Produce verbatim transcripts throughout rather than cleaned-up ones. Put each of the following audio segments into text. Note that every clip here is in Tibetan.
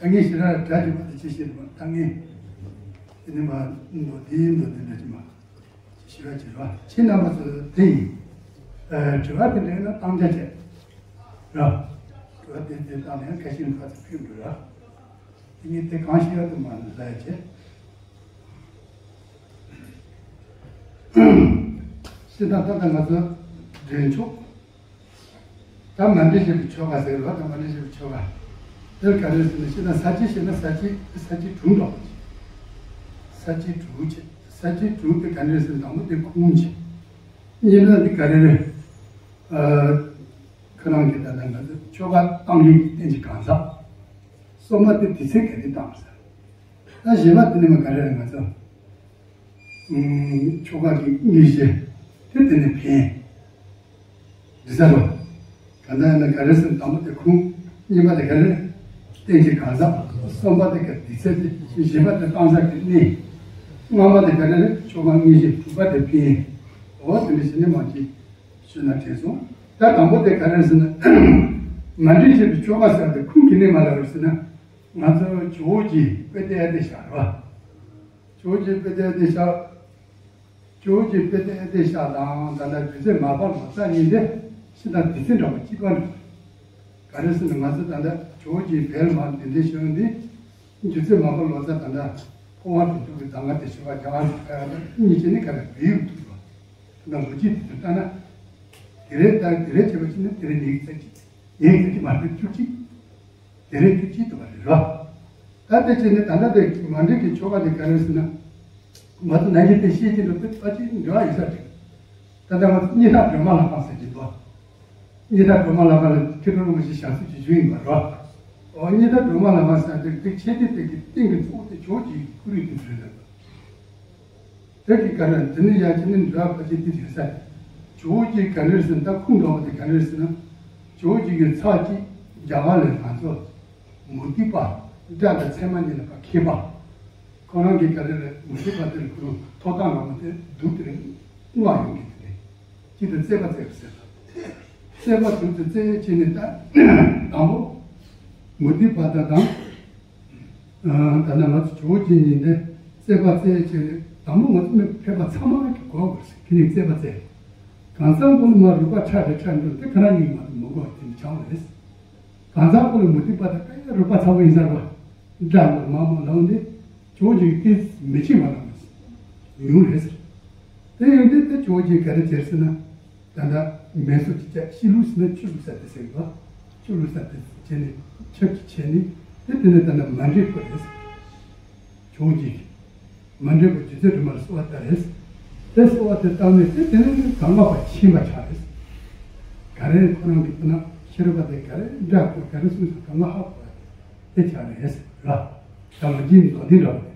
ད་ངས་ཞེ་དྲག་གྲ་སྒྲིག་པ་དེ་ཅི་ཞིག་རེད་པ། ད་ངས་དེ་ནི་མ་མདོ་དེའི་མདོ་དེ་འདྲ་ཅི་མ་ཞེ་དྲག་ཅི་རེད་པ། ཁྱེད་རྣམ་པ་ཚོ་དེ་ཡིན། ཨ། དྲི་བ་དེ་འདྲ་ན་བཏང་བྱ་བྱས་ར། དྲི་བ་དེ་དེ་བཏང་ནས་ཁ་ཤས་ནི་ཕར་ཚུར་ཕུད་འགྲོ་ར། དེ་ངས་དེ་གང་ཤེས་ཡག་ཏུ་མ་ལ་བྱས། ཤེས་དང་ད་ལྟ་ང་ཚོ་འདྲེན་ཆོག་ད་མ་འདྲེས་བྱེད་པའི་ཆོ་ག་ཟེར་བ་དང་། མ་འདྲེས་བྱེད་པའི་ཆོ་ག་དེར་ག་རེ་ཟེར་ན། ཤེས་ན་ས་བཅད། ཤེས་ན་ས་བཅད། ས་བཅད་དྲུག་འདྲ་བོ་ཅིག་ས་བཅད་དྲུག་བྱས། ས་བཅད་དྲུག་དེ་ག་རེ་ཟེར་ན། དང་པོ་དེ་ཁུངས་བྱས། གཉིས་པ་འདི་ག་རེ་རེད། ཨ། ཁོ་རང་གི་ད་ལྟ་ང་ཚོ་ཆོ་ག་བཏང་ཡུལ་གྱི་རྟེན་གྱི་གང་ཟག་གསུམ་པ་དེ་དུས་ཚོད་ག་དུས་བཏང་ཟེར། ད་བཞི་པ་དེ་ནི་མ་ག་རེ་རེད། ང་ཚོ་ཨུམ། ཆོ་ག་གི་དངོས་གཞི་དེ་དེ་ནི་ཕན་འདི་ས་རོ། ག་ད་ཡིན་ན་ག་རེ་ཟེར། དང་པོ་དེ་ཁུངས། གཉིས་པ་དེ་ག་རེ་རེད། རྟེན་གྱི་གང་ཟག་གསུམ་པ་དེ་ག་དུས་ཚོད་དེ། བཞི་པ་དེ་བཏང་ས་གི་གནས། ལྔ་པ་དེ་ག་རེ་རེད། ཆོ་ག་དངོས་གཞི། དྲུག་པ་དེ་ཕན། འོ་དེ་འདྲ་བྱས་ནས་མ་གཅིག་ཞུས་ན་དྲན་སོང་། ད་དང་པོ་དེ་ག་རེ་ཟེར་ན། མ་འདྲེས་བྱེད་པའི་ཆོ་ག་ཟེར་བ་དེ་ཁུངས་ཀྱི་གནས་མ་ལབ་རེད་ཟེར་ན། ང་ཚོ་ཇོ་བོ་རྗེ་དཔེ་དེ་ཨ་དེ་ཤ་རེད་པ། ཇོ་བོ་རྗེ་དཔེ་དེ་ཨ་དེ་ཤ། ཇོ་བོ་རྗེ་དཔེ་དེ་ཨ་དེ་ཤ་དང་། ད་ལྟ་རྗེ་བཙུན་མར་པ་ལོ་ཙཱ་གཉིས་དེ་ཤིན་ཏུ་དུས་ཚོད་འདྲ་བོ་གཅིག་པ་འདྲ་བོ། ག་རེ་ཟེར་ན། ང་ཚོ་ད་ལྟ་ཇོ་བོ་རྗེ་བལ་མ་འདི་འདྲའི་ཤོད་འདི། རྗེ་བཙུན་མར་པ་ལོ་ཙཱ་ད་ལྟ་འཕོ་བ་འགྲོ་དུས་ཀྱི་གདམས་ངག་དེ་ཞུ་བ་རྒྱ་གར་ལ་ཕེབས་པ་དང་གཉིས་ཀྱི་ནི་ག་རེ་བོད་ཡིག་འདུག་པ། ད་ལོ་རྒྱུས་དེ་ཚོ་ལྟ་ན། དེ་རེད། ད་དེ་རེད་བྱས་པ་ཅི་ནི་དེ་རེད། ཉིས་ཀྱི་རྩ་གཅིག་ཉིས་ཀྱི་རྩ་གཅིག་མ་གཏོགས་བཅུ་གཅིག་དེ་རེད། བཅུ་གཅིག་འདུག་པ་རེད་རོ། ད་དེ་བྱས་ནས་ད་ལྟ་དེ་མ་འདྲེས་ཀྱི་ཆོ་ག་དེ་ག་རེ་ཟེར་ན། ང་ཚོ་ནང་གི་དེ་ཤེས་ཀྱི་འདུག་དེ་ཕལ་ཆེར་འབྲེལ་བ་ཡོད་ས་རེད། ད་ལྟ་ང་ཚོ་སྙན་གྲགས་སྒྲོལ་མ་ལྷ་ཁང་ཟེར་གྱི་འདུག་སྙན་གྲགས་སྒྲོལ་མ་ལྷ་ཁང་ལ་མཁས་གྲུབ་རིན་པོ་ཆེ་ཞབས་སོར་གྱི་བཞུགས་ཡིན་པ་རོ། ཨོ། སྙན་གྲགས་སྒྲོལ་མ་ལྷ་ཁང་ཟེར་དེ་དེ་ཆེ་དེ་དེ་གི་སྟེང་གི་གཙོ་བོ་དེ་ཇོ་བོ་རྗེའི་སྐུ་རུས་དེ་རེད། དེ་གི་ག་རེ་དེ་ནི་ཡ་ཅི་ནི་འབྲེལ་བ་ཕལ་ཆེར་དེ་ཡོད་ས་རེད། ཇོ་བོ་རྗེ་ག་རེ་ཟེར་ན། ད་ཁུངས་འདྲ་བོ་དེ་ག་རེ་ཟེར་ན། ཇོ་བོ་རྗེ་གི་ཚབ་ཅིག་རྒྱ་གར་ལ་ང་ཚོ་མུ་སྟེགས་པ། དགྲ་དང་ཚད་མ་གཉིས་ལ་ཕར་མཁས་པ། ཁོ་རང་གི་ག་རེ་རེད། མུ་སྟེགས་པ་དེ་ལ་ཁོ་རང་ཐོབ་ཐང་རག་མ་དེ་སྡུག་དེ་རེད། མངའ་ཡོང་གི་དེ་རེད། གཅིག་དེ་རྩོད་པ་རྩོད་པ་ཟེར། རྩོད་པ་དུས་དེ་རྩོད་བྱས་ནས། ད་དང་པོ་མུ་སྟེགས་པ་དང་དང་། ཨ། ད་ནང་ང་ཚོ་ཇོ་བོ་རྗེ་གཉིས་འདི་རྩོད་པ་རྩོད་བྱས་ནས། དང་པོ་ང་ཚོ་མི་ཕལ་པ་ཚང་མ་གི་གོ་དགོས་ཟེར། ཁྱེད་གཉིས་རྩོད་པ་རྩོད། གང་ཟག་པོ་ལ་མ་རུས་པ་ཁྲག་རེ་ཁྲག་འགྲོ་དེ་ཁོ་རང་གཉིས་མ་གཏོགས་མི་གོ་བ་དེ་འདྲ་ཆགས་པ་རེད། གང་ཟག་པོ་ལ་མུ་སྟེགས་པ་དང་ད་རུས་པ་ཚ་པོ་ཡིན་ས་རེད་པ། དགྲ་དང་མ་མ་ལངས་ཏེ་ཇོ་བོ་རྗེ་གི་དེ་མི་བྱེད་པ་ལ་ཡོང་རེད་ཟེར། དེ་ཡོང་དུས་དེ་ཇོ་བོ་རྗེ་ག་རེ་བྱས་ཟེར་ན། ད་ལྟ་མེ་སོར་གྱི་ལྕགས་ཤིང་བླུགས་ཟེར་ན། ཆུ་བླུགས་ས་དེ་ཟེར་གི་འདུག་ཆུ་བླུགས་ས་དེ་བྱས་ནས་ཆབ་ཀྱིས་བྱས་ནས། དེ་དེ་ནས་ད་ལྟ་མ་འདྲེས་པ་རེད་ཟེར། ཇོ་བོ་རྗེ་གིས་མ་འདྲེས་པ་རྗེ་བཙུན་སྒྲོལ་མ་ལ་གསོལ་བ་བཏབ་རེད། དེ་གསོལ་བ་དེ་བཏབ་ནས་དེ་དེ་ནས་གདམས་ངག་པ་ཕྱིན་པ་ཆགས་རེད། ག་རེ་ཁོ་རང་གི་དེ་ན་ཤེས་རབ་པ་དེ་ག་རེ་འདྲ་པོ་ག་རེ་གསུངས་སོང་། གདམས་ངག་ཧ་གོ་བ་དེ་ཆགས་རེད་ཟེར་ར། ད་ལོ་རྒྱུས་ནི་མདོར་བསྡུས་འདྲ་པོ་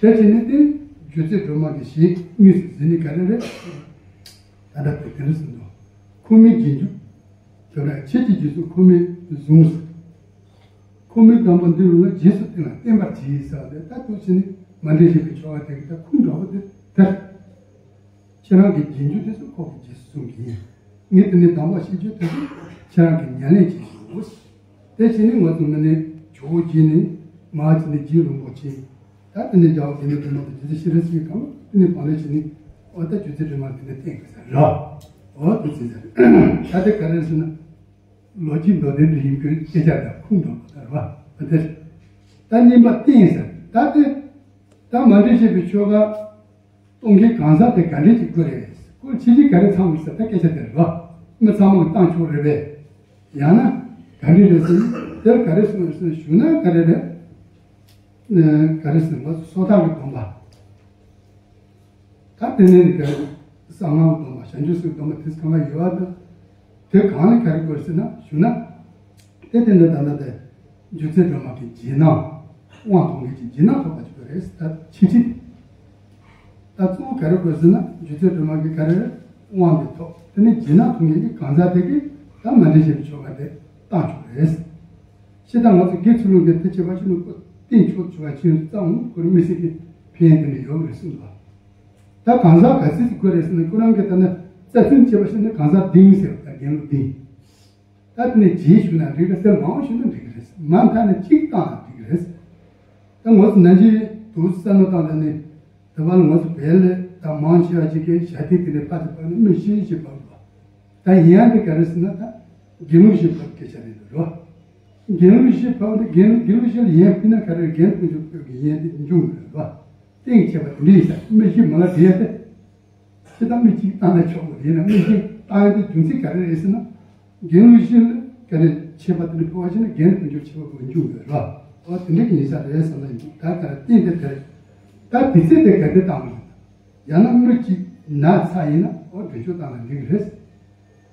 རེད། དེ་བྱས་ནས་དེ་རྗེ་བཙུན་སྒྲོལ་མ་གི་ཞལ་དངོས་སུ་གཟིགས་ནས་ག་རེ་རེད། ད་ལྟ་དེ་དེ་རུ་ཟིན་འདུག་ཁོ་མོའི་རྗེས་འཇུག་དེ་ལ་ཁྱེད་ཀྱི་རྗེས་སུ་ཁོ་མོས་བཟུང་ཟེར། ཁོ་མོའི་གདམས་པ་འདི་རུ་ལ་རྗེས་སུ་བསྟན་ལ་བསྟན་པར་གྱིས་ཟེར་བ་དེ། ད་འདུག་བྱས་ནས་མ་འདྲེས་བྱེད་པའི་ཆོ་ག་དེ་གི་ད་ཁུངས་འདྲ་བོ་དེ་དེར། ཁྱེད་རང་གི་རྗེས་འཇུག་དེ་ཚོ་ཁོ་གི་རྗེས་སུ་བཟུང་གི་ཡིན། ངས་དེ་ནས་གདམས་པ་བཤད་རྒྱུ་དེ་ཚོ་ཁྱེད་རང་གི་ཉམས་ལེན་བྱེད་དགོས། དེ་བྱས་ནས་ང་ཚོ་མི་ནི་ཇོ་བོ་རྗེ་ནས་མར་བྱས་ནས་རྗེ་རིན་པོ་ཆེ། ད་དེ་ནས་རྒྱལ་བ་དགེ་འདུན་འདུས་མ་དང་རྗེ་བཙུན་ཤེས་རབ་ཀྱི་གང་དེ་ནས་བང་ལེན་བྱས་ནས། འོ་ད་རྗེ་བཙུན་སྒྲོལ་མ་དེ་ནས་བསྟན་དགོས་ས་རེད། འོ་དེ་བྱས་ས་རེད། ད་དེ་ག་རེ་ཟེར་ན། ལོ་རྒྱུས་མདོར་བསྡུས་འདྲ་ཡིན་པའི་སྐད་ཆ་དང་ཁུངས་འདྲ་པོ་ད་རེད་པ། ད་དེ་ད་གཉིས་པ་བསྟན་ས་རེད། ད་དེ་ད་མ་འདྲེས་བྱེད་པའི་ཆོ་ག་གཏོང་མཁན་གང་ཟག་དེ་ག་འདྲས་ཀྱི་སྐོར་རེད། སྐོར་ཆེ་ཆེ་ག་རེ་ཚང་མི་ཟེར་ད་སྐད་ཆ་དེ་རེད་པ། མི་ཚང་མ་གིས་བཏང་ཆོག་རེད་པས། ཡང་ན་ག་འདྲས་རེད་ཟེར་ན། དེར་ག་རེ་གསུངས་ཡོད་ཟེར་ན། ཞུ་ན་ག་རེ་རེད། ཨ། ག་རེ་ཟེར་ན། སོ་ཐར་གྱི་སྡོམ་པ། ད་དེ་ནས་ག་རེ། གསང་སྔགས་སྡོམ་པ། བྱང་ཆུབ་སེམས་སྡོམ་པ། དེ་གང་ག་ཡོད་པ་དང་། དེ་གང་ལ་ག་རེ་དགོས་ཟེར་ན། ཞུ་ན། དེ་དེ་འདྲ་ད་ལྟ་དེ་རྗེ་བཙུན་སྒྲོལ་མ་གི་རྗེས་གནང་། དབང་ཐོབ་མཁན་གྱི་རྗེས་གནང་ཐོབ་པ་ཅིག་དགོས་རེད། ད་ཕྱི་ཕྱིར། ད་གཙོ་བོ་ག་རེ་དགོས་ཟེར་ན། རྗེ་བཙུན་སྒྲོལ་མ་གི་ག་རེ་རེད། དབང་དེ་ཐོབ། དེ་ནས་རྗེས་གནང་ཐོབ་མཁན་གྱི་གང་ཟག་དེ་གིས་ད་མ་འདྲེས་བྱེད་པའི་ཆོ་ག་དེ་བཏང་ཆོག་རེད། ཤེས་དང་ང་ཚོ་དགེ་ཚུལ་སློང་གི་དེ་བྱེད་པ་ཞིག་ནི་ཁོ་བསྟན་ཆོག་ཆོག་པ་ཅིག་ཙམ་ཁོ་རང་མི་སྲིད་ཀྱི་ཕན་ཡོན་དེ་ནི་ཡོད་རེད་གསུངས་པ། ད་གང་ཟག་ག་ཚོད་ཅིག་དགོས་རེད་ཟེར་ན་ཁོ་རང་གི་ད་ནི་རྩ་ཚུན་བྱེད་པ་ཞིག་ནི་གང་ཟག་བདུན་ཟེར་བ་ད་དགེ་སློང་བདུན། ད་དེ་ནས་རྗེས་ཞུ་ན་འགྲིག་རེད། དེ་མང་བ་ཞུ་ན་འགྲིག་རེད། མ་མཐའ་ནས་གཅིག་བཏང་ན་འགྲིག་རེད། ད་ངོ་ཚ་ན་གཞི་དུ་བསམ་བློ་བཏང་ད་ནི་དེ་བ་ལ་ངོ་ཚ་བས་ལས་ད་མང་ཆེ་བ་ཅིག་གིས་བྱ་དེ་དེ་ནས་ཕ་ཚོ་ཕ་ནི་མི་ཤེས་ཤེས་པ་རེད། ད་ཡིན་ཡང་དེ་ག་རེ་ཟེར་ན་ད་དགེ་སློང་ཞིག་བབ་སྐད་ཆ་རེད་འདུག་རོ། དགེ་སློང་ཞིག་བབ་དེ་དགེ་དགེ་སློང་ཞིག་ལ་ཡན་ཕུལ་ན་ག་རེ་རེད། རྒན་དཀོན་མཆོག་བོད་ཀྱི་ཡན་དེ་འབྱུང་གི་རེད་རོ། གཏན་གྱི་ཁྱད་པར་དེ་འདྲ་ཡིན་ས་མི་ཤེས་མ་ལ་དེ་ཡ་དེ། ཁྱེད་ད་མི་གཅིག་བཏང་ན་ཆོག་གི་ཡིན་ན་མི་ཤེས་བཏང་ཡ་དེ་རྒྱུ་མཚན་ག་རེ་རེད་ཟེར་ན། དགེ་སློང་ཞིག་ལ་ག་རེ་ཆད་པ་དེ་འདྲ་ཕོག་པ་ཞིག་ན་རྒན་དཀོན་མཆོག་ཆད་པ་ཕོག་འབྱུང་གི་རེད་རོ། འོ་དེ་འདྲ་གི་ཡིན་ས་རེད་བསམ་ལ་ཡིན་ད་ག་རེ་གཏན་དེ་དེ་རེད། ད་དེ་ཚེ་དེ་ག་དེ་བཏང་བ་རེད། ཡང་ན་མི་གཅིག་ན་ཚ་ཡིན་ན་འོ་འདྲེན་མཆོག་བཏང་ན་འགྲིག་གི་རེད།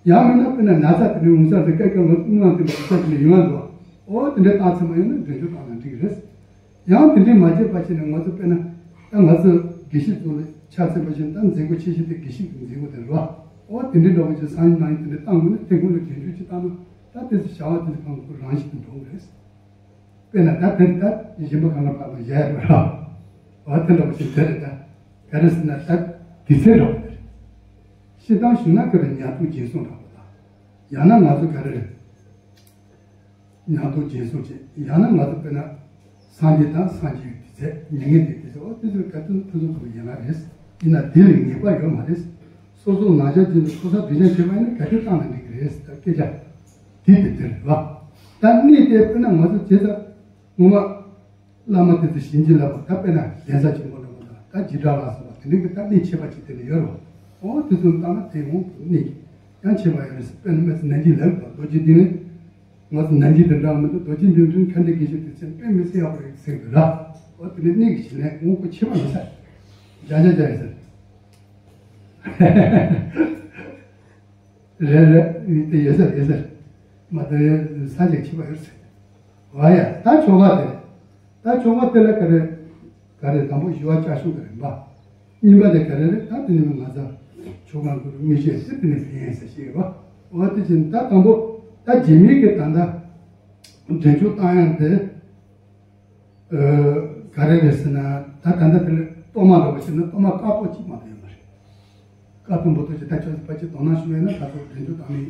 ཡང་མིན་ན་དཔེར་ན་ན་ཚ་དེ་འདྲའི་འོང་ས་དེ་སྐད་ཀྱང་ལོ་ལྔ་དེ་འདྲ་ས་དེ་འདྲ་ཡོང་ཡ་འདུག་འོ་དེ་འདྲའི་བཏང་ཚེ་མ་ཡོང་ན་འདྲེན་མཆོག་བཏང་ན་འགྲིག་གི་རེད། ཡང་དེ་འདྲའི་མ་བྱས་པ་བྱས་ནས་ང་ཚོ་དཔེར་ན་ད་ང་ཚོ་དགེ་བཤེས་ཚོ་ལ་ཆ་མཚོན་པ་བྱས་ན་ད་མཛད་སྒོ་ཆེ་ཤོས་དེ་དགེ་བཤེས་ཀྱི་མཛད་སྒོ་དེ་རེད་བ། འོ་དེ་འདྲའི་འདྲ་བོ་ཅིག་སང་ཉིན་གནངས་ཉིན་དེ་འདྲ་བཏང་དགོས་ན་དེ་ཁོང་ལ་འདྲེན་མཆོག་ཅིག་བཏང་ན་ད་དེ་ཚོ་བྱ་བ་དེ་ཚོ་གང་ག་རང་བཞིན་དུ་འགྲོ་གི་རེད། དཔེར་ན་ད་དེ་ད་གཞན་པ་གང་ལ་ཕར་ལ་བཞག་ཡོད་ར། འོ་དེ་འདྲ་བ་ཞིག་དེ་རེད་ད། ག་རེ་ཟེར་ན་ད་དེ་ཚེ་འདྲ་བོ་དེ་རེད། ཤི་དང་ཞུ་ན་ག་རེ་ཉམས་རྟོགས་རྒྱུན་སྲུང་འདྲ་བོ་དང་། ཡང་ན་ང་ཚོ་ག་རེ་རེད། ཉམས་རྟོགས་རྒྱུན་སྲུང་བྱེད། ཡང་ན་ང་ཚོ་དཔེར་ན་སངས་རྒྱས་དང་སངས་རྒྱས་ཡོད་དེ་ཚེ་མྱ་ངན་འདས་དེ་ཚེ་འོ་དེ་ཚོ་ག་དུས་ཕུན་སུམ་ཚོགས་པའི་ཡན་ལག་རེད། ཡིན་ན་དེ་ལས་ངེས་པ་ཡོད་མ་རེད། སོ་སོ་ནང་ཆ་ཅན་དུ་ཕོ་གསར་སྡུག་ཅན་བྱེད་པ་ཡིན་ན་ག་དུས་བཏང་ན་འགྲིག་གི་རེད་ཟེར་ད་སྐད་ཆ་དེ་དེ་དེ་རེད་བ། ད་གནས་དེ་དཔེར་ན་ང་ཚོ་བྱེད་ས་ངོ་མ། བླ་མ་དེ་ཚོ་བྱིན་གྱིས་བརླབས་པ་ད་དཔེར་ན་གདན་ས་ཆེན་པོ་འདྲ་པོ་དང་ད་འཇིགས་སྐྲག་ལ་སོགས་པ་དེ་འདྲའི་གི་ད་གནས་ཆེ་བ་ཅིག་དེ་ལ་ཡོད་རེད། འོ་དེ་ཚོ་བཏང་ན་དེ་འོང་དུ་གནས་ཀྱི་ཡང་ཆེ་བ་ཡོད་རེད་ཟེར། དཔེར་ན་སྨན་རྩིས་ནན་གྱིས་ལབ་པ་རྡོ་རྗེ་གདན་ནི་ང་ཚོ་ནན་གྱིས་དེ་འདྲ་མི་འདུག་རྡོ་རྗེ་གདན་འདྲ་ཁ་འདྲ་དགེ་བཤེས་དེ་ཚོ་དཔེ་མི་སྲིད་ཡག་པོ་རེད་ཟེར་གི་ར། འོ་དེ་འདྲའི་གནས་ཀྱི་བྱིན་ལས་འོང་ཁོ་ཆེ་བ་མི་ཟེར། རྒྱ་རྒྱ་རྒྱ་ཡོད་ཟེར། རེད་རེད་དེ་ཡོད་ཟེར་ཡོད་ཟེར། མ་དེ་ས་ཆ་ཆེ་བ་ཡོད་ཟེར། བ་ཡ་ད་ཆོ་ག་དེ། ད་ཆོ་ག་དེ་ལ་ག་རེ། ག་རེ་དང་པོ་ཞུ་བ་བཅའ་གཞུང་གི་རིམ་པ། གཉིས་པ་དེ་ག་རེ་རེད། ད་དེ་ནི་ང་ཚོ་ཆོ་ག་འགུལ་དངོས་བཤད་ཟེར་དེ་ནི་ཕན་ཡོན་ཟེར་ཞིག་ཡོད་པ། འོ་དེ་བཞིན་ད་དང་པོ་ད་རྗེས་མའི་གི་ད་ལྟ་འདྲེན་མཆོག་བཏང་ཡང་དེ། ག་རེ་རེད་ཟེར་ན་ད་ད་ལྟ་དེ་ལ་གཏོར་མ་འདྲ་བོ་བྱས་ན་གཏོར་མ་དཀར་པོ་གཅིག་མ་གཏོགས་ཡོད་མ་རེད། དཀར་པོ་མ་གཏོགས་ཅི་ད་ཆོས་ཕལ་ཆེར་དོ་སྣང་ཞུ་བས་ན་ད་ཚོ་དྲན་རྒྱུ་དང་ནི་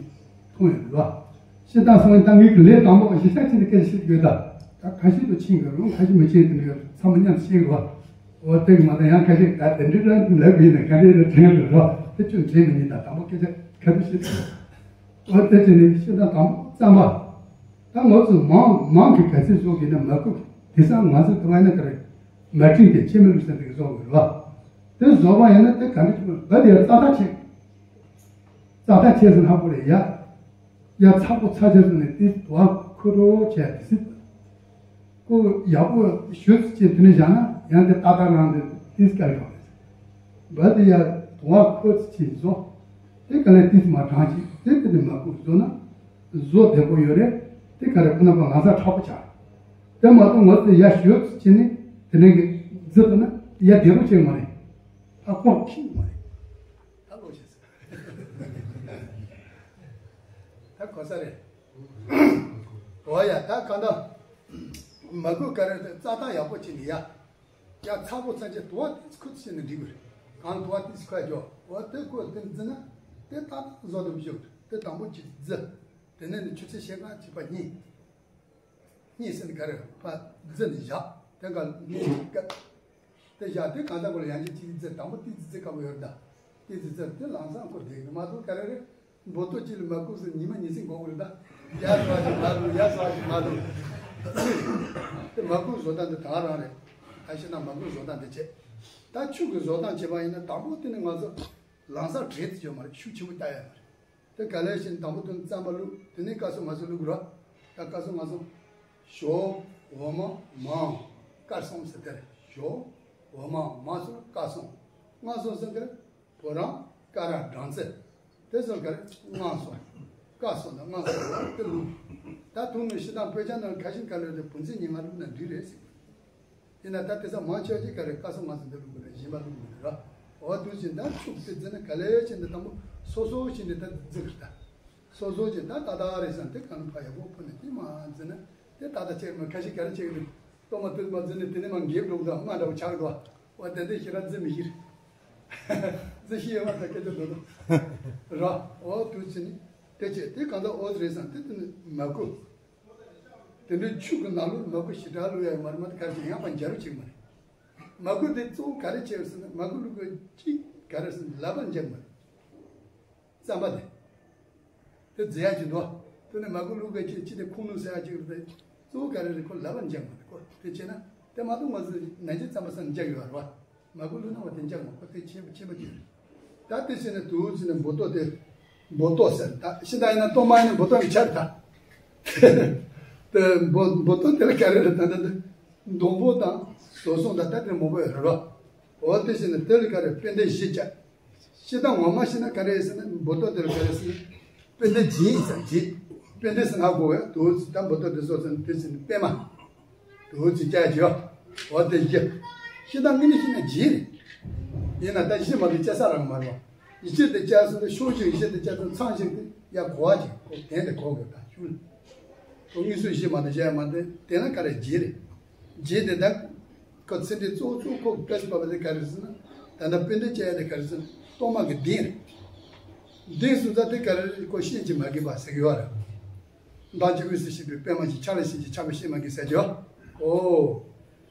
མཐོང་ཡོད་རེད་བ། ཤི་སྟངས་སོང་ད་ངེད་ཀྱི་ལས་དང་པོ་གཞི་ཆགས་ཕྱིན་ཏེ་སྐད་ཆ་བཤད་དགོས་ད། ད་ཁ་ཤས་ཏུ་ཕྱིན་དགོས་རུང་ཁ་ཤས་མི་ཕྱིན་དེ་འདྲ་ཚང་མ་མཉམ་དུ་ཤེས་དགོས་བ། འོ་དེ་གི་མ་ད་ཡང་ཁ་ཤས་ད་དེ་འདྲའི་རང་ལབ་དགོས་ཡིན་ན་ཁ་ཤས་ལ་དྲན་རེད་རོ། དེ་ཆུ་དྲན་མི་ཉན་ད་དང་པོ་སྐད་ཆ་ཁ་ཐུག་བཤད་དགོས། འོ་དེ་བྱས་ནས་ཤི་སྟངས་དང་པོ་རྩམ་པ། ད་ང་ཚོ་མང་མང་གི་ག་ཚོད་བཟོ་དགོས་ན་མ་ཁུག་དེ་སང་ང་ཚོ་དུ་བ་ན་ག་རེ་མ་བྲིས་ཏེ་ཕྱེ་མི་ལུགས་ཟེར་དེ་གི་བཟོ་དགོས་རེད་བ། དེ་བཟོ་བ་ཡིན་ན་དེ་ག་འདྲ་བྱེད་དགོས་རེད་བ། དེ་ཡང་རྩ་ཐག་ཆད། རྩ་ཐག་ཆད་ཟེར་ན་ཧ་གོ་རེད་ཡ། ཡ་ཚ་པོ་ཚ་ཆད་ཟེར་ནས་དེ་དུ་བ་ཁུ་རོ་བྱས་དེ་སྲིད། ཁོ་ཡག་པོ་ཞུ་ཅེས་དེ་ནས་བཞག་ན་ཡང་དེ་ཏག་ཏག་རང་དེ་ཏིས་སྐལ་གང་རེད། འབའ་དེ་ཡ་དུ་བ་ཁོ་ཅེས་བཟོ། དེ་ག་ལས་ཏིས་མ་གྲང་ཅིག་དེ་དེ་ནས་མ་ཁུག་བཟོ་ན། བཟོ་བདེ་པོ་ཡོད་རེད། དེ་ག་རེ་ཁོ་ན་པ་ང་ཚ་དྲག་པོ་ཆགས། དེ་མ་གཏོགས་ང་ཚོ་ཡ་ཞོད་ཅེས་ནི་དེ་ནས་གི་རྫི་ཏུ་ན་ཡ་བདེ་པོ་ཆེ་མ་རེད། ད་ཁོ་ཁྱིམ་མ་རེད། ད་ལོ་ཆེ་ཟེར། ད་གོ་ས་རེད། འོ་ཡ་ད་གང་ལྟར། མ་གུ་ག་རེ་རྩ་ཐག་ཡག་པོ་ཅིག་ནི་ཡ། ཡ་ཚ་པོ་ཚ་ཅེ་དུ་བ་ཏིས་ཁུ་ཅེ་ནི་འགྲིག་གི་རེད། གང་དུ་བ་ཏིས་ཁ་ཅོ་འོ་དེ་ཁོ་དེ་རྫི་ན། དེ་ཏག་ཏག་བཟོ་དུ་བཞུགས་དེ་དང་པོ་ཅིག་རྫི། དེ་ནས་ནི་ཆུ་ཚོད་ཕྱེད་ཀ་ཅིག་པ་གཉིས། གཉིས་ཟེར་ནི་ག་རེ་ཕ་རྫི་ནི་བཞག་དེ་ག་ནི་ཀ་དེ་བཞག་དེ་གང་ལྟར་གོ་ལ་ཡང་ཅིག་ཅིག་རྫི་དང་པོ་ཏིས་རྫི་དཀའ་པོ་ཡོད་ད། ཏིས་རྫི་དེ་ལང་ཚང་ཁོ་དེ་གི་མ་གཏོགས་ག་རེ་རེད། འབོ་ཏོ་གཅིག་ལ་མ་ཁུག་ཟེར་ཉི་མ་ཉི་ཚེ་འགོར་གི་རེད་ད། ཡ་ཟ་ཞིག་མ་ལུས་ཡ་ཟ་ཞིག་མ་ལུས། དེ་མ་ཁུག་བཟོ་སྟངས་དེ་དང་རང་རེད། ཨ་ཤེ་ན་མ་ཁུག་བཟོ་སྟངས་དེ་བྱེད། ད་ཆུ་གི་བཟོ་སྟངས་བྱེད་པ་ཡིན་ན་དང་པོ་དེ་ནི་ང་ཚོ་ལང་ཚང་བྲེད་དེ་བྱོས་མ་རེད། ཤུགས་ཆེན་པོ་བཏང་ཡ་མ་རེད། དེ་ག་ལེ་ཤིན་དང་པོ་དོན་རྩམ་པ་བླུགས། དེ་ནས་ཀ་སོ་ང་ཚོ་བླུགས་རོ། ད་ཀ་སོ་ང་ཚོ་ཞོ་འོ་མ་མང་ཀར་སོང་ཟེར་དེ་རེད། ཞོ་འོ་མ་མང་སོ་ཀ་སོང་། ང་སོ་ཟེར་དེ་རེད། བོ་རང་ཀ་ར་སྦྲང་རྩི། དེ་སོ་ག་རེད་ང་སོ། ཀ་སོ་ན་ང་སོ་དེ་བླུགས། ད་དུང་ནས་ཤི་དང་དཔེ་ཆ་ནང་ཁ་ཤིན་ག་ལེ་དེ་བུན་ཚིག་ཉིན་ང་བླུགས་ན་འགྲིག་རེད་ཟེར། ཡིན་ན་ད་དེ་ཚ་མང་ཆེ་བ་ཅིག་ག་རེ་ཀ་སོ་ང་ཚོ་འདི་བླུག་དགོས་རེད། གཞན་པ་བླུག་དགོས་རེད་ར། འོ་དུ་ཅིག་ད་ཕྱུགས་དེ་རྫི་ན་ག་ལེ་ཅིག་འདི་དང་པོ་སོ་སོ་ཅིག་འདི་ད་རྫི་གི་རེད་ད། སོ་སོ་ཅིག་ད་ཏག་ཏག་རེད་བསམ་དེ་གང་ཕ་ཡག་པོ་ཕུ་ནས་དེ་མ་རྫི་ན་ དེ་ཏག་ཏག་བྱས་མ་ཁ་ཤས་ག་རེ་བྱེད་ཀྱི་འདུག་གཏོར་མ་དེ་མ་འཛིན་ནས་དེ་ནས་མ་འགེབས་འགྲོ་གི་འདུག་སྨན་འདྲ་བོ་ཆགས་འདུག་འོ་དེ་འདྲ་ཞེ་དྲག་འཛིན་མི་ཤེས། འཛིན་ཤེས་ཡོད་མ་ཐག་སྐད་ཆ་འདུག་འདུག་ར། འོ་དུས་ཚོད་ནི་དེ་བྱས་དེ་གང་ལྟར་འོ་རེད་བསམ་དེ་དེ་ནི་མ་བསྐུལ། དེ་འདྲའི་ཆུ་གི་ནང་ལོགས་མ་བསྐུལ་ཞེ་དྲག་ལོས་ཡ་མ་རེད། མ་དེ་ག་རེ་བྱེད་ཡང་པ་འཇལ་རུ་བྱེད་མ་རེད། མ་བསྐུལ་དེ་གཙོ་བོ་ག་རེ་བྱས་ཟེར་ན་མ་བསྐུལ་ལུགས་གཅིག་ག་རེ་ཟེར་ན་ལག་པ་འཇལ་མ་རེད། རྩམ་པ་དེ། དེ་རྫི་ཡག་ཅིག་འདུག་དེ་ནས་མ་བསྐུལ་ལུགས་གཅིག་ཅི་དེ་ཁུངས་ལུང་ཟེར་ཡག་ཅིག་རེད་དེ། གཙོ་བོ་ག་རེ་རེད། ཁོ་ལག་པ་འཇལ་མ་རེད། ཁོ་དེ་བྱས་ན་དེ་མ་གཏོགས་ང་ཚོ་ནན་གྱི་རྩམ་པ་ཟ་ན་འཇལ་གི་ཡོད་རེད་བ། མ་བསྐུལ་ལུགས་ན་བ་དེ་འཇལ་མ་ཁོ་དེ་ཆེན་པོ་ཆེན་པོ་ཅིག་རེད། ད་དེ་བྱས་ན་དུ་བོ་ཚིག་ནས་འབུ་ཏོག་དེ། འབུ་ཏོག་ཟེར་ད་ཤི་ད་ཡིན་ན་གཏོར་མ་ཡིན་ན་འབུ་ཏོག་གི་ཆར་ད། དེ་འབུ་འབུ་ཏོག་དེ་ལ་ག་རེ་རེད་ད་ད་འདི། སྡོང་པོ་དང་ཟོག་ཟོང་དང་ད་དེ་མང་པོ་ཡོད་རེད་བ། འོ་དེ་བྱས་ན་དེ་ལ་ག་རེ་དཔེ་འདི་བཞི་བྱ། ཤི་ད་ངོ་མ་ཤི་ན་ག་རེ་ཟེར་ན་འབུ་ཏོག་དེ་ལ་ག་རེ་ཟེར་ན། དཔེ་འདི་སྦྱིན་ཡིན་ས་སྦྱིན། དཔེ་འདི་ཟེར་ན་གོ་བས་དུ་བོ་ཚིག་ད་འབུ་ཏོག་དེ་ཟོག་ཟོང་དེ་བྱས་ན་པད་མ། དུ་བོ་ཚིག་བྱ་བྱ། འོ་དེ་བཞི། ཤི་ད་ངི་ནི་ཤི་ན་སྦྱིན་རེད། ཡིན་ན་ད་བཞི་མ་གཏོགས་བྱ་ས་རང་མ་རེད་བ། ཡིད་ཆེས་དེ་བྱས་སོང་ན་ཕྱོགས་བཞི་ཡིད་ཆེས་དེ་བྱས་སོང་ཚང་ཞིག་དེ་ཡ་གོ་བ་ཅིག་ཁོ་དན་དེ་གོ་དགོས་ད་ཤུལ། ཁོ་དངོས་སུ་བཞི་མ་དེ་བྱས་མ་དེ་དེ་ན་ག་རེ་རྗེས་རེད། རྗེས་དེ་ད་ཁོ་ཚེ་འདི་གཙོ་བོ་གཙོ་བོ་ཁོ་བཀའ་ཤི་པ་བ་དེ་ག་རེ་ཟེར་ན། ད་ལྟ་དཔེ་འདི་བྱས་ཡ་དེ་ག་རེ་ཟེར་ན་གཏོར་མ་གི་གདན་རེད། གདན་སུ་ཚ་དེ་ག་རེ་རེད། ཁོ་ཤེས་ཀྱི་མ་གི་པ་ཟེར་གི་ཡོད་རེད། མདང་ཅིག་དབུས་སུ་གཤེགས་པའི་པདྨ་གྱི་ཆ་ལ་ཞེན་ཅིང་ཆགས་པ་ཤེས་མ་གི་ཟེར་གྱི་ཡོད། ཨོ།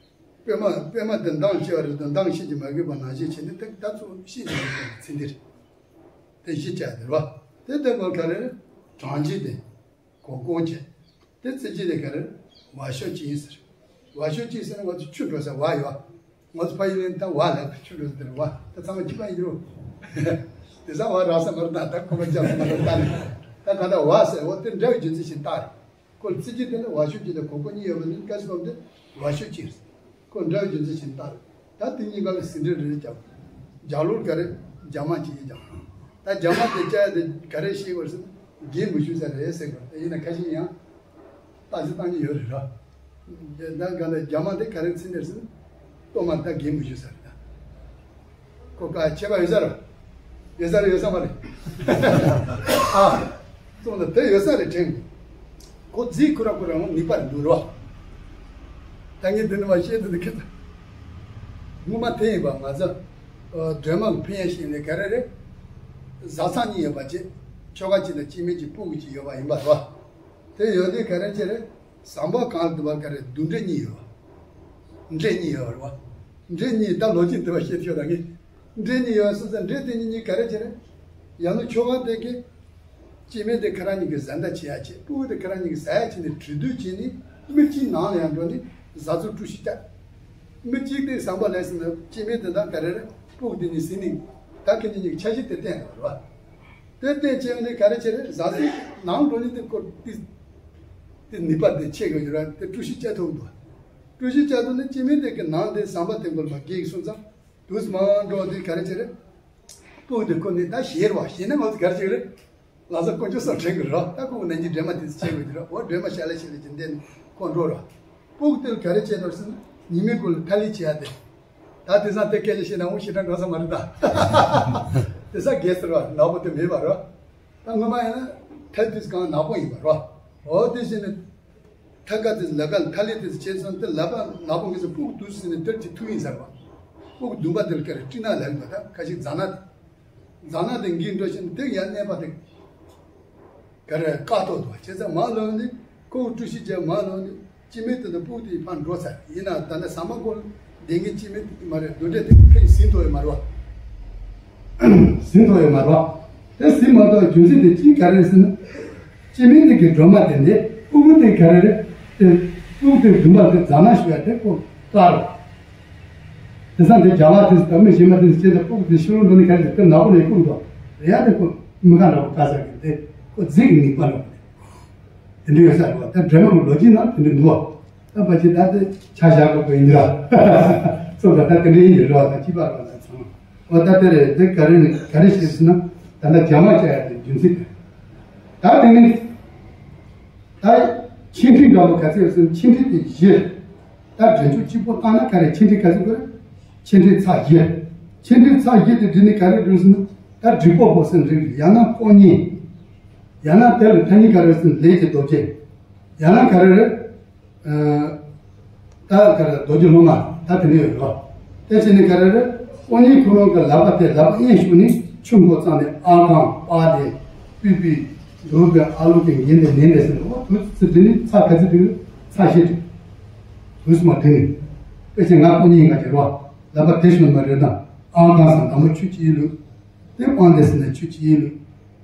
པདྨ་པདྨ་དེ་མདངས་ཆེ་བ་རེད་དང་མདངས་ཤེས་ཀྱི་མ་གི་པ་ནང་བཞིན་བྱས་ནས་དེ་ད་ཚོ་ཤེས་ཀྱི་མ་གི་པ་ཚིག་འདི་རེད། དེ་གཞི་བཅའ་དེ་རེད་བ། དེ་དེ་སྐོར་ག་རེ་རེད། གྲངས་ཀྱི་དེ། གོ་གོ་བྱས། དེ་ཚིག་གཅིག་དེ་ག་རེ། བ་ཤོ་ཅི་ཟེར། བ་ཤོ་ཅི་ཟེར་ན་ང་ཚོ་ཆུ་འགྲོ་ས་བ་ཡོད། ང་ཚོ་ཕ་ཡུལ་ནས་ད་བ་ལ་ཆུ་འགྲོ་ས་དེར་བ་ད་ཚང་མ་གཅིག་པ་ཡིན་རུང་། དེ་ས་བ་རག་ས་མ་རེད་ད་ད་ཁོ་པ་རྒྱབ་ས་མ་རེད་ད་ནི། ད་ག་ད་བ་ཟེར་བ་དེ་འདྲ་བའི་རྒྱུ་མཚན་ཞིག་ད་རེད། ཁོ་ཚིག་གཅིག་དེ་ལ་བ་ཤོ་ཅི་དང་གོ་གོ་གཉིས་ཡོད་པ་ནི་བཀའ་ཤོ་འདི་བ་ཤོ་ཅི་ཟེར། ཁོ་འདྲ་བའི་རྒྱུ་མཚན་ཞིག་ད་རེད། ད་དེ་གཉིས་ཀ་ལ་ཟིན་བྲིས་རེ་རེ་རྒྱབ། རྒྱབ་ལོགས་ག་རེ། རྒྱ་མ་གཅིག་ཡིན་ཀྱང་། ད་རྒྱ་མ་དེ་བཅའ་ཡ་དེ་ག་རེ་ཤེས་དགོས་ཟེར་ན། རྒན་མི་ཞུ་ས་རེད་ཟེར་དགོས་ད་ཡིན་ན་ཁ་ཤས་ཡང་། ལྟ་ཞིབ་བཏང་གི་ཡོད་རེད་ར། ད་ག་ལ་རྒྱ་མ་དེ་ག་རེ་ཚིག་འདིར་ཟེར་ན། གཏོར་མ་ད་རྒན་མི་ཞུ་ས་རེད་ད། ཁོ་ག་ཁྱད་པར་ཡོད་ས་རེད། ཡོད་ས་རེད་ཡོད་ས་མ་རེད། ཨ། གཏོང་ད་དེ་ཡོད་ས་རེད་དྲན་གི། ཁོ་རྫིག་ཁོ་ར་ཁོ་ར་ངོ་ནུས་པ་འདུག་རོ། ད་ངས་འདི་ནི་མ་བཤད་འདི་འདི་ཁེ་ད། སྔོན་མ་དེ་ཡིན་པ་ང་ཚོ། སྒྲོལ་མ་གི་ཕན་ཡོན་ཞིག་ནས་ག་རེ་རེད། བཟའ་ཚང་གཉིས་ཡོད་པ་ཅིག་ཆོ་ག་ཅིག་དང་སྐྱེ་དམན་གྱི་སྤུ་གུ་ཅིག་ཡོད་པ་ཡིན་པ་རོ། དེ་ཡོད་དུས་ག་རེ་ཅི་རེད། ཟམ་པ་གང་ལ་འདུག་པ་ག་རེ་འདུག་འདྲེ་གཉིས་ཡོད། འདྲེ་གཉིས་ཡོད་རེད་བ། འདྲེ་གཉིས་ད་ལོ་རྒྱུས་འདི་བ་བཤད་ཆོག་ད་ངས། འདྲེ་གཉིས་ཡོད་སོང་ཙང་འདྲེ་དེ་གཉིས་གཉིས་ག་རེ་བྱས་རེད། ཡང་ན་ཆོ་ག་དེ་གི། སྐྱེ་དམན་དེ་ཁ་རང་གཉིས་ཀྱི་བཟའ་ཟླ་བྱེད་ཡ་བྱེད་སྤུ་གུ་དེ་ཁ་རང་གཉིས་ཀྱི་ཟ་ཡ་བྱེད་ནས་གྲོས་བསྡུར་བྱས་ནས་མི་གཅིག་ནང་ལ་ཡང་འགྲོ་ནས་བཟའ་ཚོ་བཀྲུ་ཤིས་བྱ། མི་གཅིག་དེ་ཟམ་པ་ལས་ཟིན་ན་སྐྱེ་དམན་དེ་དག་ག་རེ་རེད་སྤུ་གུ་དེ་གཉིས་ཟིན་ནས་ད་ཁ་གཉིས་གཉིས་ཀྱི་ཆ་ཤས་དེ་བསྟན་དགོས་རེད་བ། དེ་བསྟན་བྱས་ནས་ག་རེ་བྱས་རེད་བཟའ་ཚོ་ནང་འགྲོ་ནས་དེ་སྐོར་དེ། དེ་ནུས་པ་དེ་ཆེ་གི་ཡོད་ར་དེ་བཀྲུ་ཤིས་བྱ་ཐུབ་འདུག་བཀྲུ་ཤིས་བྱ་ཐུབ་ནས་སྐྱེ་དམན་དེ་གི་ནང་དེ་ཟམ་པ་དེ་འགོར་མ་རྒས་སོང་ཙང་དུས་མང་འགྲོ་དེ་ག་རེ་བྱས་རེད། སྤུ་གུ་དེ་ཁོ་ནི་ད་ཞེད་རེད་བ། ཞེད་ན་ང་ཚོ་ག་རེ་བྱེད་ཀྱི་རེད། ལག་ས་དཀོན་མཆོག་གསུམ་དྲན་གྱི་རེད་བ། ད་ཁོ་གི་ནང་གི་སྒྲོལ་མ་དེ་ཚོ་བྱེད་དགོས་ཀྱི་རེད། འོ་སྒྲོལ་མ་ཞལ་ལ་ཞལ་ལ་ཅིག་འདེད་ནས་ཁོ་འགྲོ་རེད་བ། སྤུ་གུ་དེ་ལ་ག་རེ་བྱེད་དགོས་ཟེར་ན་ཉི་མའི་གུང་ལ་ཐ་ལི་བྱེད་ཡ་དེ། ད་དེང་སང་དེ་སྐད་ཆ་བཤད་ན་འོ་ཞེ་དྲག་འགྲོ་ས་མ་རེད་ད། དེང་སང་རྒས་ཟེར་བ་ནག་པོ་དེ་མེད་པ་རེད་བ། ད་སྔོན་མ་ཡིན་ན་ཐལ་དུས་གང་ནག་པོ་ཡིན་པ་རོ། འོ་དེ་བཞིན་ནི། ཐལ་ཀ་དེ་ལ་ཀ་ཐལ་ལེ་དེ་བྱས་ཙང་དེ་ལ་པ་ནག་པོ་གི་ཚོ་སྤུ་གུ་དུས་ཟིན་ནས་དེར་གྱི་ཐུག་ཡིན་ཟེར་བ། སྤུ་གུ་བདུན་པ་དེར་ཀ་རེ་སྤྲིན་ནག་ལ་ཡིན་པ་ད་ཁ་ཞིག་རྫ་ནག་དེ། རྫ་ནག་དེ་འགྱིང་འགྲོ་བཞིན་དེ་ཡར་གནས་པ་དེ། ཀ་རེ་ཀ་ཐོག་ཏུ་བྱས་ཙང་མ་ལོན་ནི་ཁོ་བཀྲུ་ཤིས་རྒྱལ་མ་ལོན་ནི། སྐྱེ་དམན་དེ་དང་སྤུ་གུ་དེ་ཕར་འགྲོ་ཚར་ཡིན་ན་ད་ནི་ཟ་མ་སྐོར་ལྡན་གྱི་སྐྱེ་དམན་དེ་མ་རེད་འདུ་འདྲེ་དེ་ཕན་ཟིན་ཐོག་ཡོད་མ་རེད་བ། ཟིན་ཐོག་ཡོད་མ་རེད་བ། དེ་ཟིན་མ་ཐོག་རྒྱུ་མཚན་དེ་ཅི་ག་རེད་ཟེར་ན། སྐྱེ་དམན་དེ་གི་སྒྲོལ་མ་དེ་འདི་སྤུ་གུ་དེ་ག་རེ་རེད་དེ། སྤུ་གུ་དེ་བདུན་པ་དེ་རྫ་ནག་ཞུ་ཡ་དེ་ཁོ་ཀ་རེད། དེ་སང་དེ་རྒྱ་བ་དེ་ཟི་དང་མི་ཞིག་མ་དེ་ཟི་བྱས་ད་སྤུ་གུ་དེ་ཤི་རུ་འགྲོ་ནི་ག་རེ་ཟེར་དེ་ནག་པོ་ནས་ཀུན་ཏོ་རེ་ཡ་དེ་ཁོ་མི་ག་འདྲ་པོ་ཀ་ཟེར་གི་དེ་ཁོ་རྫིག་གི་ནི་པ་ལོ། དེ་འདྲ་ཡོད་ས་རེད་བ། ད་སྒྲོལ་མ་གི་ལོ་རྒྱུས་ནང་དེ་འདྲ་འདུག་ད་ཕལ་ཆེར་ད་དེ་ཆ་བཞག་དགོས་པ་ཡིན་འདྲ། སོ་ད་ད་དེ་འདྲ་ཡིན་རེད་བ། ད་ཅི་པ་རེད་བ། ད་ཚང་མ་འོ་ད་དེ་རེད། དེ་ག་རེ་ནི་ག་རེ་བྱས་ཟེར་ན་ད་ལྟ་རྒྱ་མ་བཅའ་ཡ་དེ་རྒྱུ་མཚན་དེ། ད་དེ་ནི་ད་ཆེ་འབྲིང་འདྲ་པོ་ག་ཚད་ཡོད་ཟེར་ན་ཆེ་འབྲིང་དེ་བཞི། ད་འབྲིང་ཚོ་གཅིག་པོ་བཏང་ན་ག་རེ་ཆེ་འབྲིང་ག་ཚོད་དགོས་རེད། ཆེ་འབྲིང་ཚེག་བཞི། ཆེ་འབྲིང་ཚེག་བཞི་དེ་འབྲི་ནི་ག་རེ་འབྲི་ཟེར་ན་ད་འབྲི་པོ་པོ་ཟེར་འབྲི་ཡང་ན་པོ་གཉིས། ཡང་ན་དེ་ལ་ཐ་སྙད་ག་རེ་ཟེར་ན་ལས་ཀྱི་ལྡོག་ཆེན། ཡང་ན་ག་རེ་རེད། ད་ག་རེ་རྡོ་རྗེ་སློབ་མ་ད་དེ་འདྲ་ཡོད་རེད་བ། དེ་བྱས་ནས་ག་རེ་རེད། དཀོན་གཉེར་ཁོ་རང་གི་ལག་པ་དེ་ལག་པ་གཡས་གཞུག་ནས་ཆུ་འགོ་བརྩམས་ནས་ཨ་གང་པ་དེ་པི་པི་འདུག་པའི་ཨ་ལུ་གི་འགན་དེ་ནན་དེ་ཟེར་ནས་འོ་དུས་ཚོད་དེ་ནི་ཚ་ག་ཚོད་དུས་ཚ་ཤེས་དུས་དུས་སུ་མ་དྲན་ནས་དཔེ་ཆ་ང་དཀོན་གཉེར་ཡིན་ག་ཅེས་རེད་བ། ལག་པ་དེ་ཞོན་མ་རེད་ན་ཨང་གང་སང་དང་པོ་ཆུ་གཅིག་ལུག་དེ་པང་དེ་ཟེར་ན་ཆུ་གཅིག་ལུག་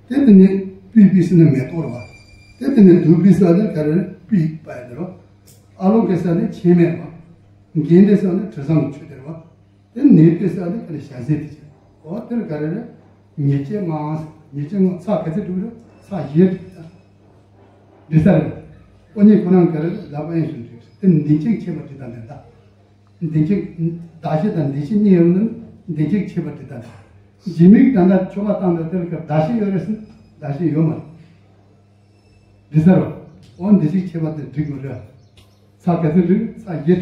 དེ་དེ་ནས་པི་པི་ཟེར་ན་མེ་ཏོག་རེད་བ། དེ་དེ་ནས་དུ་པི་ཟེར་ན་ག་རེ་རེད། པི་པ་ཡ་དེ་རེད་བ། ཨ་ལོ་གེ་ཟེར་ན་ཆེན་མེད་རེད་བ། འགན་དེ་ཟེར་ན་དྲི་བཟང་གི་ཆུ་དེ་རེད་བ། དེ་ནས་དེ་ཟེར་ན་ག་རེ་ཞ་ཟེར་དེ་ཆེ། འོ་དེ་ལ་ག་རེ་རེད། ཉེས་བྱས་ལྔ་ཟེར། ཉེས་བྱས་ལྔ་ཚ་ག་ཚོད་འགྲིག་རེད། ཚ་བཞི་འགྲིག་ད། འགྲིག་ས་རེད། དཀོན་གཉེར་ཁོ་རང་ག་རེ་རེད། ལག་པ་གཡས་གཞུག་འགྲིག་དེ་འདི་ཅིག་ཆེ་བ་འགྲིག་ད་འདི་ད། འདི་ཅིག་གདགས་གཞི་དང་འདི་ཅིག་གཉིས་ཡོད་ན་འདི་ཅིག་ཆེ་བ་འགྲིག་ད་འདི། རྗེས་མའི་ད་ལྟ་ཆོ་ག་བཏང་ད་དེ་ལ་གདགས་གཞི་ཡོད་རེད་ཟེར། གདགས་གཞི་ཡོད་མ་རེད། འགྲིག་ས་རེད། འོ་འདི་ཅིག་ཆེ་བ་དེ་འགྲིག་མི་རེད། ཚ་ག་ཚོད་འགྲིག་ཚ་བཞི།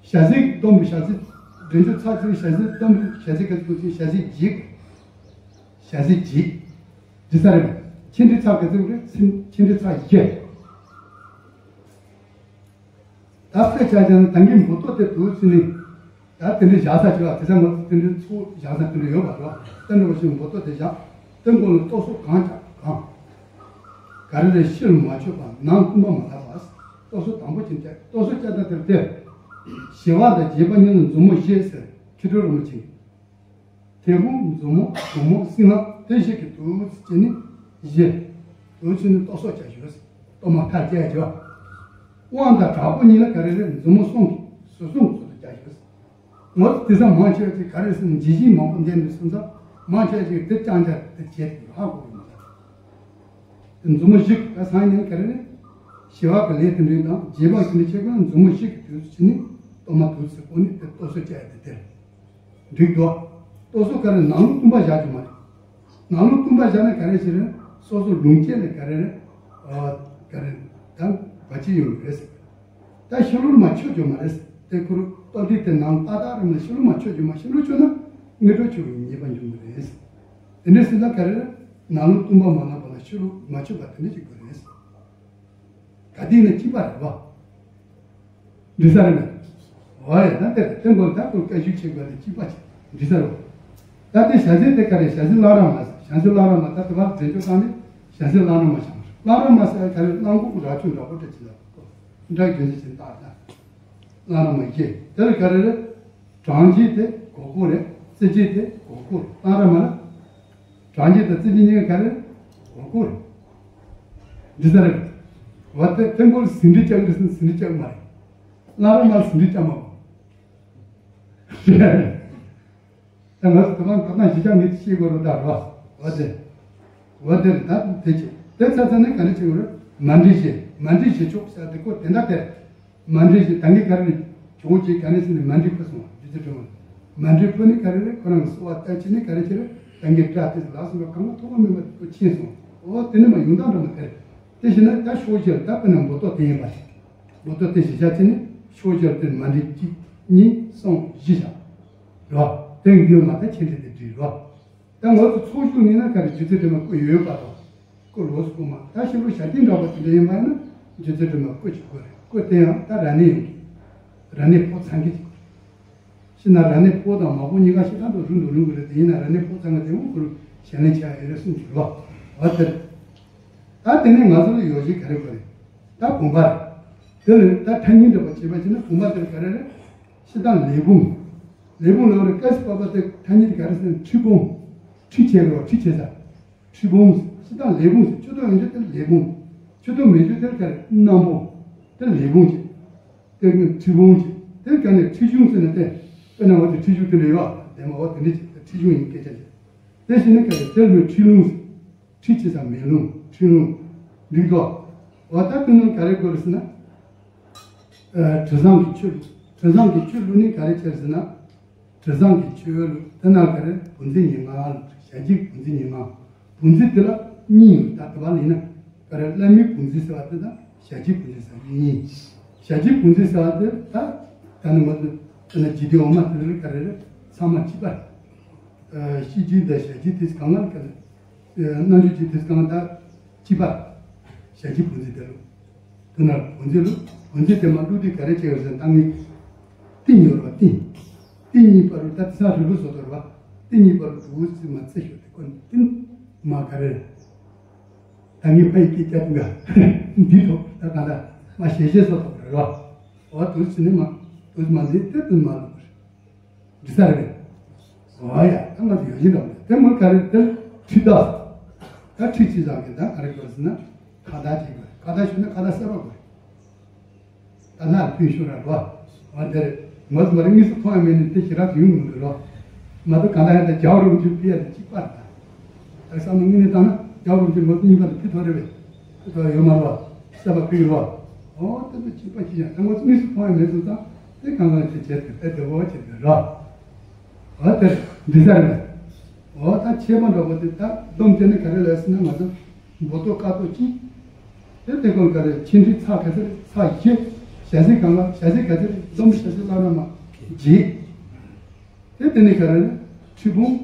ཞ་ཟེར་སྡོམ་པའི་ཞ་ཟེར་འགྲེང་ཚོ་ཚ་ཚོད་ཞ་ཟེར་སྡོམ་པའི་ཞ་ཟེར་ག་ཚོད་ཚོད་ཞ་ཟེར་བརྒྱད། ཞ་ཟེར་བརྒྱད། འགྲིག་ས་རེད། ཆེ་འགྲིག་ཚ་ག་ཚོད་རེད། ཆེ་འགྲིག་ཚ་བརྒྱད། ད་དཔེ་ཆ་བཞག་ན་ད་གིན་འབུ་ཏོག་དེ་དུས་ཚོད་ནི། ད་དེ་འདྲའི་བཞག་ས་བྱས་པ་དེ་ཚང་མ་དེ་འདྲའི་ཚུར་བཞག་ས་དེ་འདྲ་ཡོད་པ་རེད་བ། དེ་འདྲ་བ་ཞིག་འབུ་ཏོག་དེ་བཞག་དེ་མགོ་ལ་ལྟོ་སོ་གང་བྱ་གང་། ག་རེ་རེ་ཕྱི་ལ་མ་ཆོད་པ་ནང་བཏུམ་པ་མ་ལྷག་པ། ལྟོ་སོ་དང་པོ་ཅན་བྱ་ལྟོ་སོ་བྱ་ད་དེར་དེར། ཞི་བ་དང་རྒྱས་པ་གཉིས་ལ་མཛུབ་མོ་བཞི་ཟེར་མཁས་གྲུབ་རིན་པོ་ཆེ། དེ་བུ་མཛུབ་མོ་གུང་མོ་སྲིན་ལག་དེ་ཞིག་གི་དུས་སུ་བྱས་ནས་བཞི། དུས་ཚོད་ནི་ལྟོ་སོ་བྱ་ཞོ། ལྟོ་མ་ཐར་བྱས་ཞོ། དབང་དང་དྲག་པོ་གཉིས་ལ་ག་རེ་རེད། མཛུབ་མོ་གསུམ་གྱིས་ཟུར་གསུམ་ཟུར་དུ་བྱ་ཞོ། ངོ་དེ་ཚ་མང་ཆེ་བ་ཅིག་ག་རེ་ཟེར་ན་ཇི་བཞིན་མང་པོ་འདས་ནས་སོང་ཙང་མང་ཆེ་བ་ཅིག་དེ་རྐྱང་རྐྱང་དེ་བྱས་ཏེ་ཧ་གོ་གི་མ་རེད། མཛུབ་མོ་བཞི་ག་སང་ནས་ག་རེ་རེད། ཞི་བ་གི་ལས་དེ་འདྲ་དང་རྒྱས་པ་གི་ནི་ཆེ་ག་མཛུབ་མོ་བཞི་གི་དུས་སུ་བྱས་ནས་ལྟོ་མ་དུས་སུ་བོ་ནི་དེ་ལྟོ་སོ་བྱ་ཡ་དེ་དེར། འགྲིག་འདུག་ལྟོ་སོ་ག་རེ་ནང་ལོགས་བཏུམ་པ་བཞག་རྒྱུ་མ་རེད། ནང་ལོགས་བཏུམ་པ་བཞག་ན་ག་རེ་ཞིག་རེད། སོ་སོ་ལུང་བཅད་ལ་ག་རེ་རེད། ཨ་ག་རེ་ད་བ་ཅི་ཡོང་གི་རེད། ད་ཕྱི་ལོགས་མ་ཆོད་རྒྱུ་མ་རེད། དེ་ཁུར་ལྟོ་དེ་དེ་ནང་ཏག་ཏག་རེད་མ། ཕྱི་ལོགས་མ་ཆོད་རྒྱུ་མ། ཕྱི་ལོགས་ཆོད་ན་དངོས་གྲུབ་ཆོད་པའི་ཉེས་པ་འབྱུང་གི་རེད། དེ་འདྲ་སྲིད་ན་ག་རེ་རེད། ནང་ལོགས་བཏུམ་པ་མ་ལབ་པ་ལ་ཕྱི་ལོགས་མ་ཆོད་པ་དེ་འདྲ་ཞིག་དགོས་རེད། ག་དུས་ན་གཅིག་པ་རེད་བ། འགྲིག་ས་རེད་མེད། འོ་ཡ་ད་དེ་དེ་མགོ་ད་ཁོ་སྐད་ཤུགས་ཆེ་དགོས་ཏེ་གཅིག་པ་ཆེ་འགྲིག་ས་རེད། ད་དེ་ཞ་ཟེར་དེ་ག་རེ་ཞ་ཟེར་བླ་ར་མ་ཟེར། ཞ་ཟེར་བླ་ར་མ་ད་དེ་བར་འདྲེན་ཆོག་སྟངས་ནི་ཞ་ཟེར་བླ་ར་མ་བྱ་མ་རེད། བླ་ར་མ་ཟེར་ག་རེ་གླང་གོག་ར་ཆུང་འདྲ་པོ་འདྲ་ཅི་ལ་འདྲ་རྒྱུ་ཟེར་ཅན་ད་ད་བླ་ར་མ་ཡེ་དེ་ལ་ག་རེ་རེད། གྲངས་ཀྱི་དེ་གོ་གོ་རེད། རྩི་ཀྱི་དེ་གོ་གོ་རེད། བླ་ར་མ་ལ། གྲངས་ཀྱི་དང་རྩི་ཀྱི་གཉིས་ཀ་ག་རེ་རེད། གོ་གོ་རེད། འདི་ལྟར་རེད། འོ་དེ་དེ་མགོར་ཟིན་བྲིས་བཅག་རེད་ཟེར་ཟིན་བྲིས་བཅག་མ་རེད། བླ་ར་མ་ཟིན་བྲིས་བཅག་མ་གོ། ད་ང་ཚོ་དེ་གང་ད་ལྟ་གཞི་བཅག་མི་ཤེས་དགོས་རེད་ད་རོ། འོ་དེ། འོ་དེ་རེད་ད་དེ་ཆེ། དེ་ཚ་ཚ་ནི་ག་རེ་བྱེད་དགོས་རེད། མ་འདྲེས་བྱེད། མ་འདྲེས་བྱེད་ཆོག་ཟེར་དེ་ཀོ་དེ་འདྲ་དེ། མ་འདྲེས་ཀྱི་ད་གིན་ག་རེ་ནས་གྱོང་ཅིག་ག་ནས་ཟིན་ནས་མ་འདྲེས་ཕུ་སོང་བ་རྒྱུ་ཚོད་དྲི་མ། མ་འདྲེས་ཕུ་ནི་ག་རེ་རེད། ཁོ་རང་གི་གསོ་བ་ལྟ་ཅི་ནི་ག་རེ་ཅི་རེད། ད་གིན་སྐྲ་དེ་ལག་སོང་བ་གང་ག་ཐོག་མ་མེད་པ་དེ་ཚོ་ཕྱིན་སོང་། འོ་དེ་ནི་མ་ཡོང་སྟངས་འདྲ་མ་དེ་རེད། དེ་བཞིན་ན་ད་ཕྱོགས་བཞིར་ད་དཔེར་ན་འབུ་ཏོག་དེ་ཡིན་པ་ཞིག་འབུ་ཏོག་དེ་བཞི་བཞག་ཅི་ནི་ཕྱོགས་བཞིར་དེ་མ་འདྲེས་གཅིག་གཉིས་གསུམ་བཞི་བཞག་རོ། དེ་འདི་མ་ད་ཆེན་དེ་དེ་འདྲི་རོ། ད་ངོ་ཚོ་ཚོགས་ཞུགས་ནི་ན་ག་རེ་རྒྱུ་ཚོད་དྲི་མ་བཀོད་ཡོད་པ་དང་། བཀོད་ལོགས་སུ་བཀོད་མ། ད་ཤི་ལོ་ཞག་གཅིག་འདྲ་པོ་དེ་འདྲ་ཡིན་པ་ཡིན་ན་རྒྱུ་ཚོད་དྲི་མ་བཀོད་ཅིག་དགོས་རེད། བཀོད་དེ་ཡང་ད་ར་ནི་ཡོང་གི། ར་ནི་ཕོ་ཚང་གི་ཅིག་ཤི་ན་ར་ནི་ཕོ་དང་མ་ཕོ་གཉིས་ཀ་ཤི་ད་དུ་རུང་དུ་རུང་གི་རེད། དེ་ཡིན་ན་ར་ནི་ཕོ་ཚང་གི་དེ་འུ་ཁུར་ཞལ་ལེན་བྱ་ཡོད་རེད་གསུངས་ཀྱི་རོ། འོ་དེ་རེད། ད་དེ་ནས་ང་ཚོ་ལ་ཡོ་བྱད་ག་རེ་དགོས་རེད། ད་བུམ་པ་རེད། དེ་ལས་ད་ཐ་སྙད་འདྲ་པོ་བྱེད་པ་བྱས་ན་བུམ་པ་དེར་ག་རེ་རེད། ཤི་ད་ལས་བུམ། ལས་བུམ་ལ་རེ་ཀ་སི་པ་པ་དེ་ཐ་སྙད་དེ་ག་རེ་ཟེར་ན་ཁྲི་བུམ། ཁྲི་བྱེད་རོ། ཁྲི་བྱེད་ས། ཁྲི་བུམ། ཤི་ད་ལས་བུམ་ཟེར། ཆུ་ཏོ་ཡོང་རྒྱུ་དེ་ལས་བུམ། ཆུ་ཏོ་མེད་རྒྱུ་དེ་ག་རེ་སྣམ་བུ། དེ་ལས་བུམ་གྱི། དེ་ནི་ཁྲི་བུམ་གྱི། དེ་ག་ནས་ཁྲི་གཞུང་ཟེར་ན་དེ། དཔེར་ན་འོ་དེ་ཁྲི་གཞུང་དེ་འདྲ་ཡོད་ཨ། དེ་མ་འོ་དེ་འདྲ་ཅིག་ཁྲི་གཞུང་ཡིན་སྐད་ཆ་ཅིག་དེ་བཞིན་ནི་ག་རེ་དེ་ལས་ཁྲི་ལུང་ཟེར། ཁྲི་ཆེ་ས་མེ་ལུང་ཁྲི་ལུང་། འགྲིག་དོ། འོ་ད་དེ་ནང་ག་རེ་དགོས་རེད་ཟེར་ན། ཨ་དྲི་བཟང་གི་ཆུ་བླུགས། དྲི་བཟང་གི་ཆུ་བླུགས་ནི་ག་རེ་བྱས་ཟེར་ན། དྲི་བཟང་གི་ཆུ་བླུགས་དེ་ན་ག་རེ་བུ་འཛིན་ཉི་མ་བླུགས། ཞལ་གྱི་བུ་འཛིན་ཉི་མ། བུ་འཛིན་དེ་ལ་གཉིས་ཡོད། ད་དེ་བ་ལ་ཡིན་ན་ག་རེ་བླ་མའི་བུ་འཛིན་ཟེར་བ་དེ་དང་ཞལ་གྱི་བུ་འཛིན་ཟེར་བ་གཉིས་ཡིན། ཞལ་གྱི་བུ་འཛིན་ཟེར་བ་དེ་ད་ད་ནི་ང་ཚོ་དེ་ན་འཇིག་རྟེན་འོག་མ་དེ་ལ་ག་རེ་རེད། ཚང་མ་གཅིག་པ། ཨ་ཤེས་བྱའི་དང་ཞལ་གྱི་དེ་གང་ལ་ག་རེ། རྣམ་དཔྱོད་ཀྱི་དེ་གང་ལྟར་གཅིག་པ། ཞལ་གྱི་བུ་འཛིན་དེ་ལུགས། དེ་ན་བུ་འཛིན་ལུགས། འོན་ཏེ་དེ་མ་བླུགས་དུས་ག་རེ་བྱས་ཡོད་ཟེར་ན། ད་ངས་ཏིང་ཡོད་རེད་བ། ཏིང་། ཏིང་གཉིས་བར་དུ་ད་དེང་སང་རིལ་བུ་བཟོ་དོར་བ། ཏིང་གཉིས་བར་དུ་འུ་ཙི་མ་རྩི་ཤོག་དེ་ཀོ་ནི་ཏིང་མ་ག་རེ་རེད། ད་ངས་ཕ་ཡི་སྐད་ཆ་དེ་འདི་ཐོག་ད་ག་ད་མ་ཞེ་ཞེ་བཟོ་དོར་རེད་བ། འོ་དུ་ཙི་ནི་མ་དུ་ཙི་མ་འདི་དེ་ཏིང་མ་བླུགས་རེད། འདི་ས་རེད། ཨོ་ཡ། ད་ང་ཚོ་ཡོད་བཞིན་རེད། དེ་མོ་ག་རེ་དེ་ཁྲི་ད། ད་ཁྲི་ཅི་ཟ་གི་ད་ག་རེ་དགོས་ཟེར་ན། ཁ་བརྡ་ཅིག་དགོས། ཁ་བརྡ་ཞུས་ན་ཁ་བརྡ་གསར་པ་དགོས། ད་ནར་ཕུན་ཤོར་ར་རོ། ཨ་དེ་རེད། ང་ཚོ་མ་རེད་དངོས་སུ་མཐོང་ཡ་མེད་ནས་དེ་ཞེ་དྲག་ཡོང་མི་འདུག་རོ། མ་གཏོགས་ག་ད་ཡ་ད་རྒྱལ་བ་རིན་པོ་ཆེ་ཕི་ཡ་དེ་གཅིག་པ་རེད་ད། ད་བསམ་བློ་དངོས་གནས་བཏང་ན་རྒྱལ་བ་རིན་པོ་ཆེ་ང་ཚོ་གཉིས་ཀ་ལ་ཕི་ཐོག་རེད་པས། ཕི་ཐོག་ཡོད་མ་རོ། གསར་པ་ཕི་གི་རོ། ཨོ་དེ་ཚོ་གཅིག་པ་ཞིག་ཡང་ད་ང་ཚོ་དངོས་སུ་མཐོང་ཡ་མེད་ཚོ་ད་དེ་གང་གང་ཅི་བྱས་ཏེ་དེ་དེ་འོ་བྱས་ཏེ་རོ། འོ་དེར་འདི་ཟེར་ནས། འོ་ད་ཆེ་མ་འདྲ་པོ་དེ་ད་སྡོམ་དེ་ནི་ག་རེ་ལས་ཟེར་ན་ང་ཚོ་མགོ་ཏོག་ཀ་ཏོག་གཅིག་དེ་དེ་ཀོན་ག་རེ་ཆེ་འབྲིང་ཚ་ག་ཚོད་ཚ་བཞི། ཞ་ཟེར་གང་ལ་ཞ་ཟེར་ག་ཚོད་སྡོམ་ཞ་ཟེར་བླ་ན་མ་བརྒྱད། དེ་དེ་ནི་ག་རེ་ཁྲི་བུང་།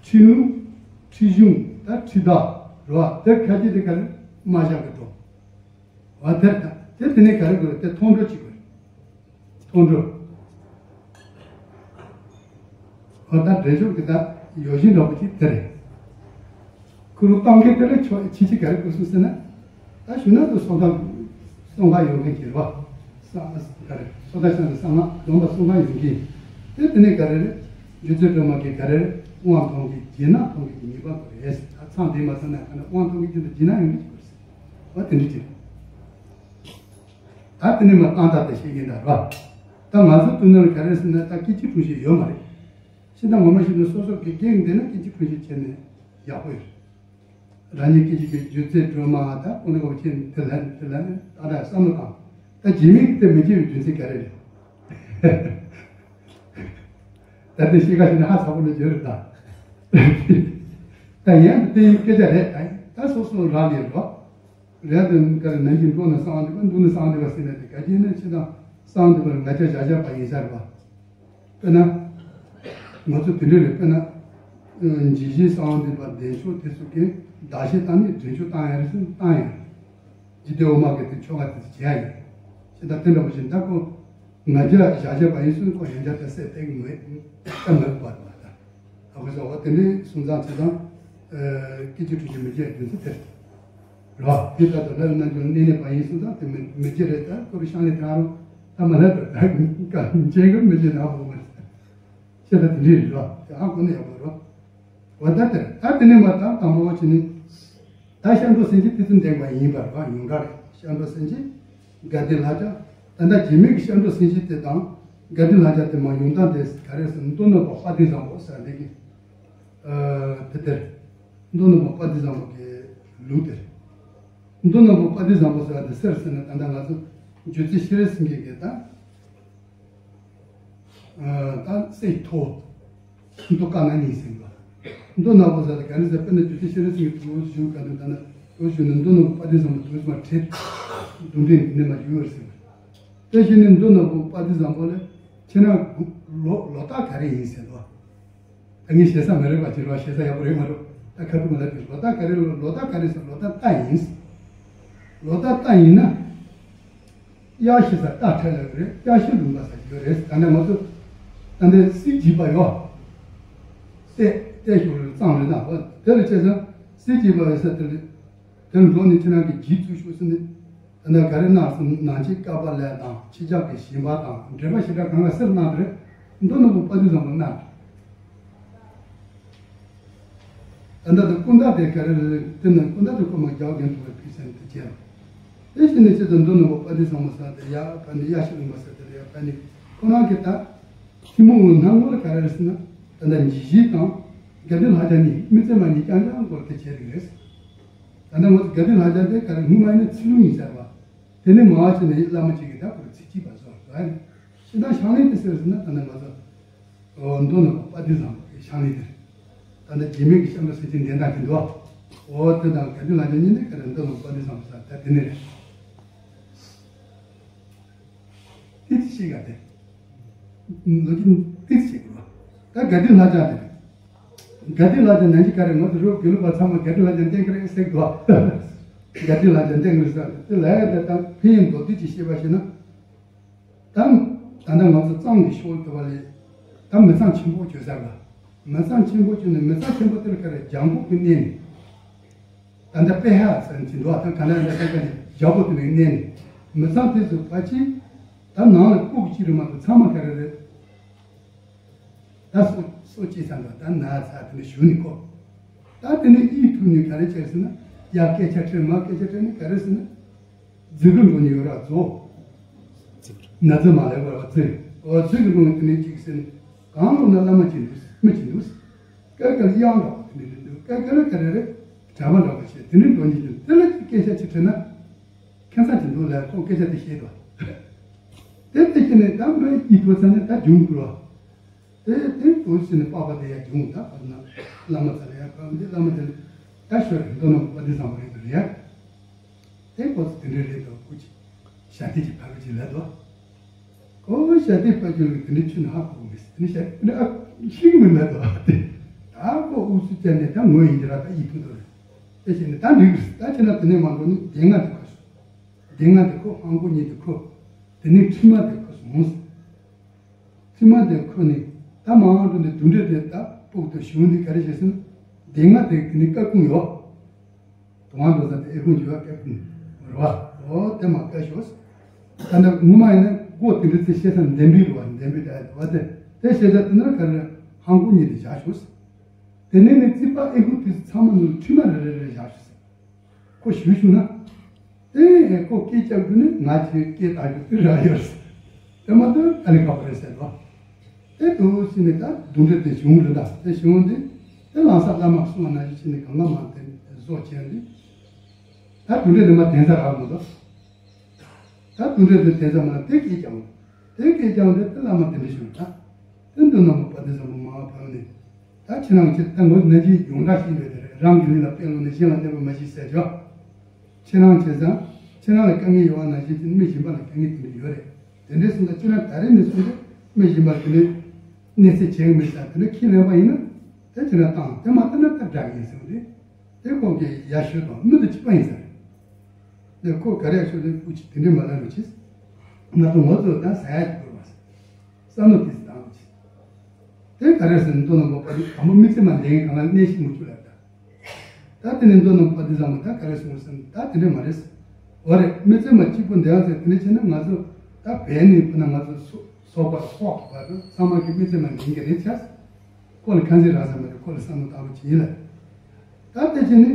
ཁྲི་ལུང་། ཁྲི་གཞུང་། ད་ཁྲི་ད་རོ། དེ་ཁ་ཅིག་དེ་ག་རེ་མ་བཞག་གི་འགྲོ། འོ་དེར་ད་དེ་དེ་ནི་ག་རེ་དགོས་རེད། དེ་མཐོང་གྲོལ་གཅིག་དགོས་རེད། མཐོང་གྲོལ། འོ་ད་འགྲེལ་ཆོག་གི་ད་ཡོད་བཞིན་འདྲ་པོ་ཅིག་དེ་རེད། ཁུ་རུ་གཏོང་མཁན་དེ་ལ་ཆོ་ཆི་ཆི་ག་རེ་དགོས་སུ་ཟེར་ན། ད་ཞུ་ན་དུ་སོང་ཁ་སོང་ཁ་ཡོང་མཁན་གྱི་རེད་བ། ས་ག་རེ་སོ་ད་ཤང་གི་ས་ང་སྡོམ་པ་སོང་ཁ་ཡོང་གི། དེ་དེ་ནི་ག་རེ་རེད། རྗེ་བཙུན་སྒྲོལ་མ་གི་ག་རེ་རེད། དབང་ཐང་གི་རྗེས་ན་ཐང་གི་ཉེས་པ་དགོས་རེད། ད་མཚམས་འདི་མ་ཚང་ན་ག་ན་དབང་ཐང་གི་རྗེས་ན་རྗེས་ན་ཡོང་གི་དགོས་རེད། འོ་དེ་འདྲ་ཅིག་ད་དེ་ནི་མ་བཏང་ད་དེ་ཤེས་ཀྱིན་ད་ར། ད་ང་ཚོ་ཏུ་ནོར་ག་རེ་ཟེར་ན་ད་སྐད་ཅིག་གྲུང་ཤེས་ཡོད་མ་རེད། ཤི་ད་ངོ་མ་ཤི་ན་སོ་སོ་གི་སྐད་འདི་ན་སྐད་ཅིག་གྲུང་ཤེས་བྱས་ནས་ཡག་པོ་ཡོད། རང་ཉིད་སྐད་ཅིག་གི་སྒྱུ་རྩལ་སྒྲོལ་མ་ད་ཁོ་ནི་གོ་ཆེན་དེ་ལན་དེ་ལན་ད་ད་བསམ་བློ་བཏང་། ད་རྗེས་མའི་དེ་མི་བྱེད་པའི་རྒྱུ་མཚན་ག་རེ་རེད། ད་དེ་ཤི་ཁ་ཤི་ན་ཧ་ཚ་པོ་ལ་བརྗོད་རེད་ད། ད་ཡན་དུ་དེ་ཡི་སྐད་ཆ་རེད། ད་ད་སོ་སོ་རང་ལས་རོ། རེད་དེ་ག་རེ་ནང་གི་འགྲོ་ན་གསང་བ་འདུས་པ་འདུག་ན་གསང་བ་འདུས་པ་ཟེར་ནས་དེ་ག་ཅི་ནས་ཕྱི་དང་གསང་བ་འདུས་པར་ང་ཅག་བཞག་བཞག་པ་ཡིན་ས་རེད་པ། དཔེར་ན། ང་ཚོ་དེ་འདྲ་རེད། དཔེར་ན། ཇི་བཞིན་གསང་བ་འདུས་པ་བདེ་མཆོག་དེ་ཚོ་གིས་བདག་གཞན་དང་ནི་འདྲེན་མཆོག་བཏང་ཡ་རེད་ཟེར་བཏང་ཡ་རེད། ཇི་སྟེ་འོ་མ་གི་དེ་ཆོ་ག་དེ་ཚོ་བྱས་ཡ་ཡིན། ཕྱི་དང་དེ་འདྲ་པོ་ཞིག་ད་ཁོ། ང་རྒྱལ་བཞག་བཞག་པ་ཡིན་ཙང་ཁོ་ཡང་བསྐྱར་དེ་སེལ་ཏེ་མེད་ད་མེད་པར་མ་ད། ཨ་ཁུ་ཚོ་འོ་དེ་འདྲའི་སོང་ཙང་ཚེ་དང་། སྐད་ཅིག་གྲུ་ཆེ་མི་བརྗེད་རྒྱུ་མཚན་དེ་རེད། རོ་དེ་ལྟར་དུ་ལབ་ན་འཇོན་གནས་ནས་པ་ཡིན་སོང་ཙང་དེ་མི་མི་བརྗེད་རེད། ད་ཁོ་རུ་ཤང་ནས་ད་རུང་ད་མ་ལབ་དུ་ད་མཇལ་གི་མི་བརྗེད་ན་ཧ་གོ་མ་རེད། ཤེས་ད་དེ་འདྲའི་རེད་རོ། དེ་ཧ་གོ་ན་ཡག་པོ་རོ། འོ་ད་དེ་རེད། ད་དེ་ནས་མ་ད་དང་པོ་བ་ཕྱི་ནས། ད་སྐྱབས་འགྲོ་སེམས་བསྐྱེད་ཏི་ཙམ་ལྡན་པ་ཡིན་པར་བ་ཡོངས་གྲགས་རེད། སྐྱབས་འགྲོ་སེམས་བསྐྱེད་དགའ་ལྡན་ལྷ་བརྒྱ། ད་ལྟ་རྗེས་མའི་གི་སྐྱབས་འགྲོ་སེམས་བསྐྱེད་དེ་དང་དགའ་ལྡན་ལྷ་བརྒྱ་དེ་མ་ཡོང་སྟངས་དེ་ག་རེ་ཟེར་ན་མདོ་ནོར་བུ་དཔལ་ལྡན་བཟང་པོ་ཟེར་འདི་གི་དེ་དེར་མདོ་ནོར་བུ་དཔལ་ལྡན་བཟང་པོ་གི་ལུགས་དེར། མདོ་ནོར་བུ་དཔལ་ལྡན་བཟང་པོ་ཟེར་བ་དེ་གསེར་ཟེར་ན་ད་ལྟ་ང་ཚོ་སྒྱུ་རྩལ་ཤེས་རིག་ཟིན་མཁན་གྱི་ད། ད་སེ་ཐོ། མདོ་ཀ་ན་ནི་ཟིན་པ། མདོ་ནག་པོ་ཟེར་ལ་ག་ནི་ཟེར་དཔེར་ན་རྒྱུ་ཆ་ཤེས་རིག་ཟིན་གྱི་དུ་བོ་ཞུ་ག་དུ་ད་ན་དུ་བོ་ཞུ་ནི་མདོ་ནག་པོ་དཔལ་ལྡན་བཟང་པོ་དུ་བོ་མ་ཁྲེད། རྡུང་འདྲེན་ནི་མ་ཞུ་བར་ཟིན། དེ་བཞིན་ནི་མདོ་ནག་པོ་དཔལ་ལྡན་བཟང་པོ་ལས་ཁྱེད་རང་ལོ་ལོ་རྟགས་ག་རེ་ཡིན་ཟེར་ལོ། ད་ངས་ཞེ་ས་མ་རེད་པ་ཅི་རོ་ཞེ་ས་ཡག་པོ་རེད་མ་རོ། ད་ཁ་ཐུག་མ་ལབ་དུས་ལོ་རྟགས་ག་རེ་ལོ་ལོ་རྟགས་ག་རེ་ཟེར་ལོ་རྟགས་རྟ་ཡིན། ལོ་རྟགས་རྟ་ཡིན་ན། གཡག་ཤི་ས་རྟ་ཁྲལ་ལ་ཡོད་རེད། གཡག་ཤི་ལུང་པ་ས་ཡོད་རེད། ད་ནས་ང་ཚོ་ད་ནས་སྲིད་ཀྱི་པ་ཡོ། ཏེ་ཏེ་ཞོར་རེ་གཙང་རེད་ན་བ་དེ་ལ་བྱས་ཙང་སྲིད་ཀྱི་པ་ཡོད་ས་དེ་ལ་དེ་འགྲོ་ནས་ཁྱེད་རང་གི་ལྗིད་ཚུགས་ཤོག་ཟེར་ནས། ད་ནས་ག་རེ་གནང་སོང་ནང་ཆེན་བཀའ་པ་ལས་དང་ཕྱི་ལྕགས་ཀྱི་ཞིང་པ་དང་འདྲེན་པ་ཞེ་དྲག་གང་ག་སེར་གནང་རེད། མདོ་ནོར་བུ་དཔལ་ལྡན་བཟང་པོ་གནང་རེད། ད་ལྟ་དུ་སྐུ་འདྲ་དེ་ག་རེ་རེད། དེ་ནི་སྐུ་འདྲ་དུ་སྐུ་མ་རྒྱག་རྒན་ཐུབ་པའི་ཕུལ་ས་དེ་བྱས་ལ། དེ་བཞིན་ནི་ཆེད་དུ་མདོ་ནོར་བུ་དཔལ་ལྡན་བཟང་པོ་ཟེར་དེ་ཡ་ཕ་ནི་ཡ་ཤི་ལུང་པ་ཟེར་དེ་ཡ་ཕ་ནི་ཁོ་རང་གི་ད་ཐུན་མོང་གི་སྣང་ངོ་ལ་ག་རེ་རེད་ཟེར་ན། ད་ལྟ་ཉི་ཤིག་དང་དགའ་ལྡན་ལྷ་བརྒྱ་གཉིས་མི་ཚེ་མ་གཉིས་རྐྱང་རྐྱང་སྐོར་དེ་བྱས་རིགས་རེད། ད་ལྟ་ང་ཚོ་དགའ་ལྡན་ལྷ་བརྒྱ་དེ་ག་རེ་སྔོན་མ་ཡིན་ན་ཚུལ་ལུང་ཡིན་ཟེར་བ། དེ་ནི་མ་བ་ཅི་ནས་བླ་མ་གཅིག་གིས་ད་ཁོ་ར་ཚིག་གཅིག་པ་བཟོ་བ་རེད། ཤིང་ཐང་ཤང་ལེན་དེ་ཟེར་ཟེར་ན་ད་ནི་ང་ཚོ། འོ་མདོ་ནོར་བུ་དཔལ་ལྡན་བཟང་པོ་གི་ཤང་ལེན་དེ་རེད། ད་ནི་རྗེས་མའི་གི་ཤང་ལ་སེ་ཆེན་འདན་དང་གི་འདུག་འོ་དེ་དང་དགའ་ལྡན་ལྷ་བརྒྱ་གཉིས་ནི་ག་རེ་མདོ་ནོར་བུ་དཔལ་ལྡན་བཟང་པོ་ཟེར་ད་དེ་ནི་རེད། ཏི་ཏི་ཤིག་ག་དེ། ལོ་རྒྱུས་ཏི་ཏི་ཤིག་རེད། ད་དགའ་ལྡན་ལྷ་བརྒྱ་དེ་རེད། དགའ་ལྡན་ལྷ་བརྒྱ་ནང་གི་ག་རེ་ང་ཚོ་རོགས་དགེ་ལུགས་པ་ཚང་མ་དགའ་ལྡན་ལྷ་བརྒྱ་བསྟེན་གི་རེད་ཟེར་གི་འདུག་དགའ་སྡིག་ལ་དེ་འདྲ་གི་རེད་ཟེར་དེ་ལས་ཡ་དེ་ད་ཕན་ཡོན་མདོར་བསྡུས་ཀྱིས་བཤད་པ་ཞིག་ན། ད་ད་ལྟ་ང་ཚོ་གཙང་གི་ཕྱོགས་དེ་བ་ལས་ད་མི་ཚང་ཆེན་པོ་བྱོས་ཟེར་ལ། མི་ཚང་ཆེན་པོ་བྱོས་ནས་མི་ཚང་ཆེན་པོ་དེར་ག་རེ་ལྗང་གུ་གི་གནས་ནས། ད་ལྟ་པེ་ཧ་ཟེར་གྱི་འདུག་ད་ག་ན་ཡང་ད་ལྟ་ནས་ལྗང་གུ་དེ་ནས་གནས་ནས་མི་ཚང་དེ་ཚོ་ཕལ་ཆེར་ད་ནང་ལ་ཕྲུ་གུ་གཅིག་རེ་མ་གཏོགས་ཚང་མ་ག་རེ་རེད། ད་སོ་སོ་སྐྱེས་ཚང་དང་ད་ན་ཚ་དེ་ནས་བཞུགས་ནས་ཁོ། ད་དེ་ནས་ཨི་ཐུག་ནས་ག་རེ་བྱས་ཟེར་ན། ཡ་སྐད་ཆ་དྲིས་མ་སྐད་ཆ་དྲིས་ནས་ག་རེ་ཟེར་ན། རྫི་གི་འགྲོ་ནས་ཡོད་ར་རྫོ། ན་ཚ་མ་ལས་བར་བ་རྫི། ཨོ་རྫི་གི་འགྲོ་ནས་དེ་ནས་ཅིག་ཟེར་ནས། གང་འགྲོ་ན་བླ་མ་ཅིག་འདུག་མི་ཅིག་འདུག་སྐད་ཀ་ལ་དབྱངས་འདྲ་བ་དེ་འདྲ་རེད་འདུག་སྐད་ཀ་ལ་ག་རེ་རེད། གྲྭ་པ་འདྲ་བ་ཞིག་དེ་འདྲ་འགྲོ་ནས་འདུག་དེ་ལ་ཅིག་སྐད་ཆ་ཅིག་དྲིས་ན། ཁྱད་མཚར་ཅིག་འདུག་ལ་ཁོ་སྐད་ཆ་དེ་ཤེས་འདུག་དེ་དེ་ཤེས་ནས་ད་མི་ཡིད་དུ་ཚ་ནས་ད་འབྱུང་དགོས་རོ། དེ་དེ་དུ་ཕྱིན་ནས་པགས་པ་དེ་ཡང་བྱུང་ད་བར་ན་བླ་མ་ཚ་ལ་ཡང་བཀའ་འདི་བླ་མ་དེ་ལ་ད་ཤོར་རེ་མདོ་ནང་པ་འདི་བཟང་པོ་རེད་འདུག་རེད་ཡ། དེ་ཁོ་ཚོ་དེ་འདྲ་རེད་དོ་ཁོ་ཅི་ཞྭ་ཏི་ཅི་ཕ་རུ་ཅི་ལ་དོ། ཁོ་ཞྭ་ཏི་ཕ་ཅི་ལ་དེ་འདྲ་ཆུ་ན་ཧ་གོ་མི་སྲིད་དེ་ནི་ཞྭ་ཏི་ཨ་ཤིང་མི་ལ་དོ་དེ། ད་ཁོ་ཨུ་སུ་ཅན་ནས་ད་ངོ་ཡིན་གྱི་ར་ད་ཡིད་ཐུག་དོ་རེད། དེ་བྱས་ནས་ད་འགྲིག་རེད་ད་ཁྱེད་ན་དེ་ནས་མ་འགྲོ་ནི་སྡེ་ལྔ་དེ་ཁོ་སོ། སྡེ་ལྔ་དེ་ཁོ་ཧང་གོ་གཉིས་དེ་ཁོ། དེ་ནས་ཁྲི་མ་དེ་ཁོ་སོང་། ཕྱི་མ་དེ་ཁོ་ནི་ད་མང་དུ་ནི་དུད་འགྲོ་དེ་ད་སྤུག་ཏུ་བྱུང་འདི་ག་རེ་བྱེད་ཟིན། སྡེ་ལྔ་དེ་དེ་ནི་སྐར་ཁུང་ཡོད། དུང་བ་འགྲོ་ས་དེ་ཨེ་ཁུང་ཡོད་སྐར་ཁུང་རེད་བ། འོ་དེ་མ་སྐར་ཤོག་ད་ནི་ངོ་མ་ཡིན་ན་སྒོ་དེ་འདྲ་ཚེ་བཤད་ས་འདན་པའི་རུ་བ་འདན་པའི་ད་བ་དེ་དེ་བཤད་ས་དེ་ན་ག་རེ་ཧང་གོ་གཉིས་དེ་བཞག་ཤོག་དེ་ནས་ནི་རྩིག་པ་ཨེ་ཁུང་དེ་ཚང་མ་ནི་ཁྲི་མ་རེ་རེ་རེ་བཞག་ཤོག་ཁོ་ཞུ་ཞུ་ན། ཨེ་ཁོ་སྐད་ཆ་དགོས་ནི་ང་ཚོའི་སྐད་བཏང་རྒྱུ་དེ་རག་ཡོད། དེ་མ་གཏོགས་ཨ་ལི་ཁ་པོ་རེད་ཟེར་ལོ། དེ་དུ་ཕྱིན་ནས་ད་དུང་འདྲེ་དེ་བྱུང་རེད་ད་དེ་བྱུང་དེ། དེ་ལང་ས་བླ་མ་གསུང་བ་ན་ཞིག་ཕྱིན་ནས་གང་ག་མ་དེ་བཟོ་བྱས་ནས། ད་དུང་འདྲེ་དེ་མ་དེང་སང་རག་མ་གཏོགས། ད་དུང་འདྲེ་དེ་དེ་ཙམ་མ་དེ་སྐད་ཀྱང་། དེ་སྐད་ཀྱང་དེ་དེ་བླ་མ་དེ་འདྲ་ཞིག་ད། དེ་འདུག་ན་མོ་པ་དེ་ཙམ་མ་མ་བབས་ནས། ད་ཁྱེད་རང་ཁྱེད་ད་ངོ་ནན་གྱི་ཡོངས་གྲགས་ཤིག་ཡོད་དེ་རེད་རང་གི་ལུས་ལ་དཔེ་ལོ་ནས་གཞན་ལ་གནོད་པ་མ་བྱེད་ཟེར་ཆོག་ཁྱེད་རང་བྱས་ཙང་ཁྱེད་རང་ལ་དཀའ་ངལ་ཡོད་པ་ནང་བཞིན་གྱི་མི་གཞན་པ་ལ་དཀའ་ངལ་དེ་འདྲ་ཡོད་རེད། དེ་འདྲའི་སོང་ཙང་ཁྱེད་རང་ད་རེས་ནས་བཟུང་སྟེ་མི་གཞན་པ་དེ་འདྲའི་གནས་ཚད་བྱེད་ཀྱི་མེད་ཙང་དེ་འདྲ་ཁས་ལེན་པ་ཡིན་ན་དེ་ཁྱེད་རང་བཏང་དེ་མ་བཏང་ན་ད་དྲག་ཡིན་ཟེར་བ་རེད། དེ་ཁོང་གི་ཡ་ཤོད་དང་མི་དེ་གཅིག་པ་ཡིན་ས་རེད། དེ་ཁོ་ག་རེ་ཤོད་དེ་ཁོ་ཅི་དེ་འདྲའི་མ་ལ་རུ་ཆིས། ང་ཚོ་ངོ་ཚོ་ད་ཟ་ཡ་ཅིག་དགོས་པ་ས་ནོ་དེ་ཟ་ངོ་ཆིས། དེ་ག་རེ་ཟེར་ན་མདོ་ནང་པ་པ་དེ་དང་པོ་མི་ཚེ་མ་འདས་གང་ལ་གནས་ཤིང་མུ་ཆུ་ལ་ད། ད་དེ་ནས་མདོ་ནང་པ་དེ་བཟང་པོ་ད་ག་རེ་གསུངས་ཟེར་ན་ད་དེ་འདྲས་མ་རེད། འོ་རེད་མི་ཚེ་མ་གཅིག་པུ་འདས་ཡང་ཟེར་དེ་འདྲས་བྱས་ན་ང་ཚོ་ད་བས་ནས་ཕུ་ན་ང་ཚོ་སོ་སོག་པ་སོག་པ་དང་ཚང་མ་གི་མི་ཚེ་མ་འདས་གི་རེད་ཆགས། ཁོ་ལ་ཁ་འཛིན་རག་ས་མ་རེད་ཁོ་ལ་བསམ་བློ་བཏང་བ་ཅི་ཡིན་ལ། ད་དེ་བྱས་ནས་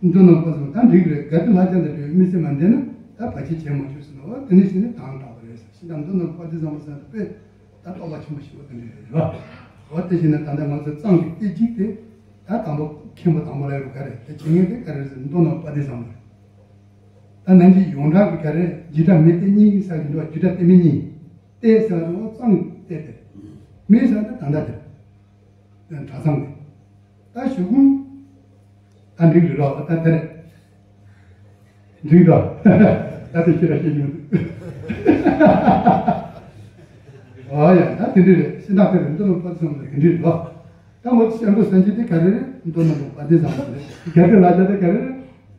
མདོ་ནང་པ་ཚོ་ད་འགྲིག་རེད་དགའ་སྡུག་ལྷ་ལྕམ་དང་འབྲེལ་བའི་མི་ཚེ་མ་འདས་ན་ད་བར་ཆད་བྱེད་མ་བཅུག་ཟེར་ན་འོ་དེ་ནས་བྱས་ནས་དང་དྲག་པ་རེད་ཟེར་ཤི་ད་མདོ་ནང་པ་དེ་བཟང་པོ་ཟེར་ན་དཔེ། ད་རྟོགས་པ་ཆེན་པོ་ཞིག་པོ་དེ་འདྲ་རེད་རོ། འོ་དེ་བཞིན་ན་ད་ལྟ་ང་ཚོ་གཙང་གི་སྐད་ཅིག་དེ་ད་དང་པོ་མཁན་པོ་དང་པོ་ལ་ཡོད་ག་རེ་དེ་བྱེད་ངེས་དེ་ག་རེ་ཟེར་མདོ་ནང་པ་དེ་བཟང་པོ་རེད། ད་ནན་གྱི་ཡོངས་གྲགས་ཀྱི་ག་རེ་རྒྱུད་གྲྭ་མི་སྡེ་གཉིས་ས་ཀྱི་འགྲོ་བ་རྒྱུད་གྲྭ་སྡེ་མི་གཉིས་སྡེ་ཟེར་བ་དེ་འོ་གཙང་སྡེ་དེ་མི་ཟེར་ད་ད་ལྟ་དེ། གྲྭ་ཚང་གི་ད་ཞུ་ཁུངས་ད་འགྲིག་རེད་རོགས་ད་དེ་རེད། འགྲིག་རོགས་ད་དེ་ཁྱེད་ར་ཤེས་ཀྱི་མི་འདུག་ཨོ་ཡ་ད་དེ་འདྲ་རེད་སེམས་ཐག་དེ་རེད་འདི་ལ་ཕར་སོང་ལ་ག་འདྲ་རེད་རོགས་ད་ངོ་ཚ་ཤམ་པོ་སངས་རྒྱས་དེ་ག་རེ་རེད་མདོ་ནང་པ་དཔལ་ལྡན་བཟང་པོ་རེད་རྒྱ་དེ་ལ་ཅག་དེ་ག་རེ་རེད་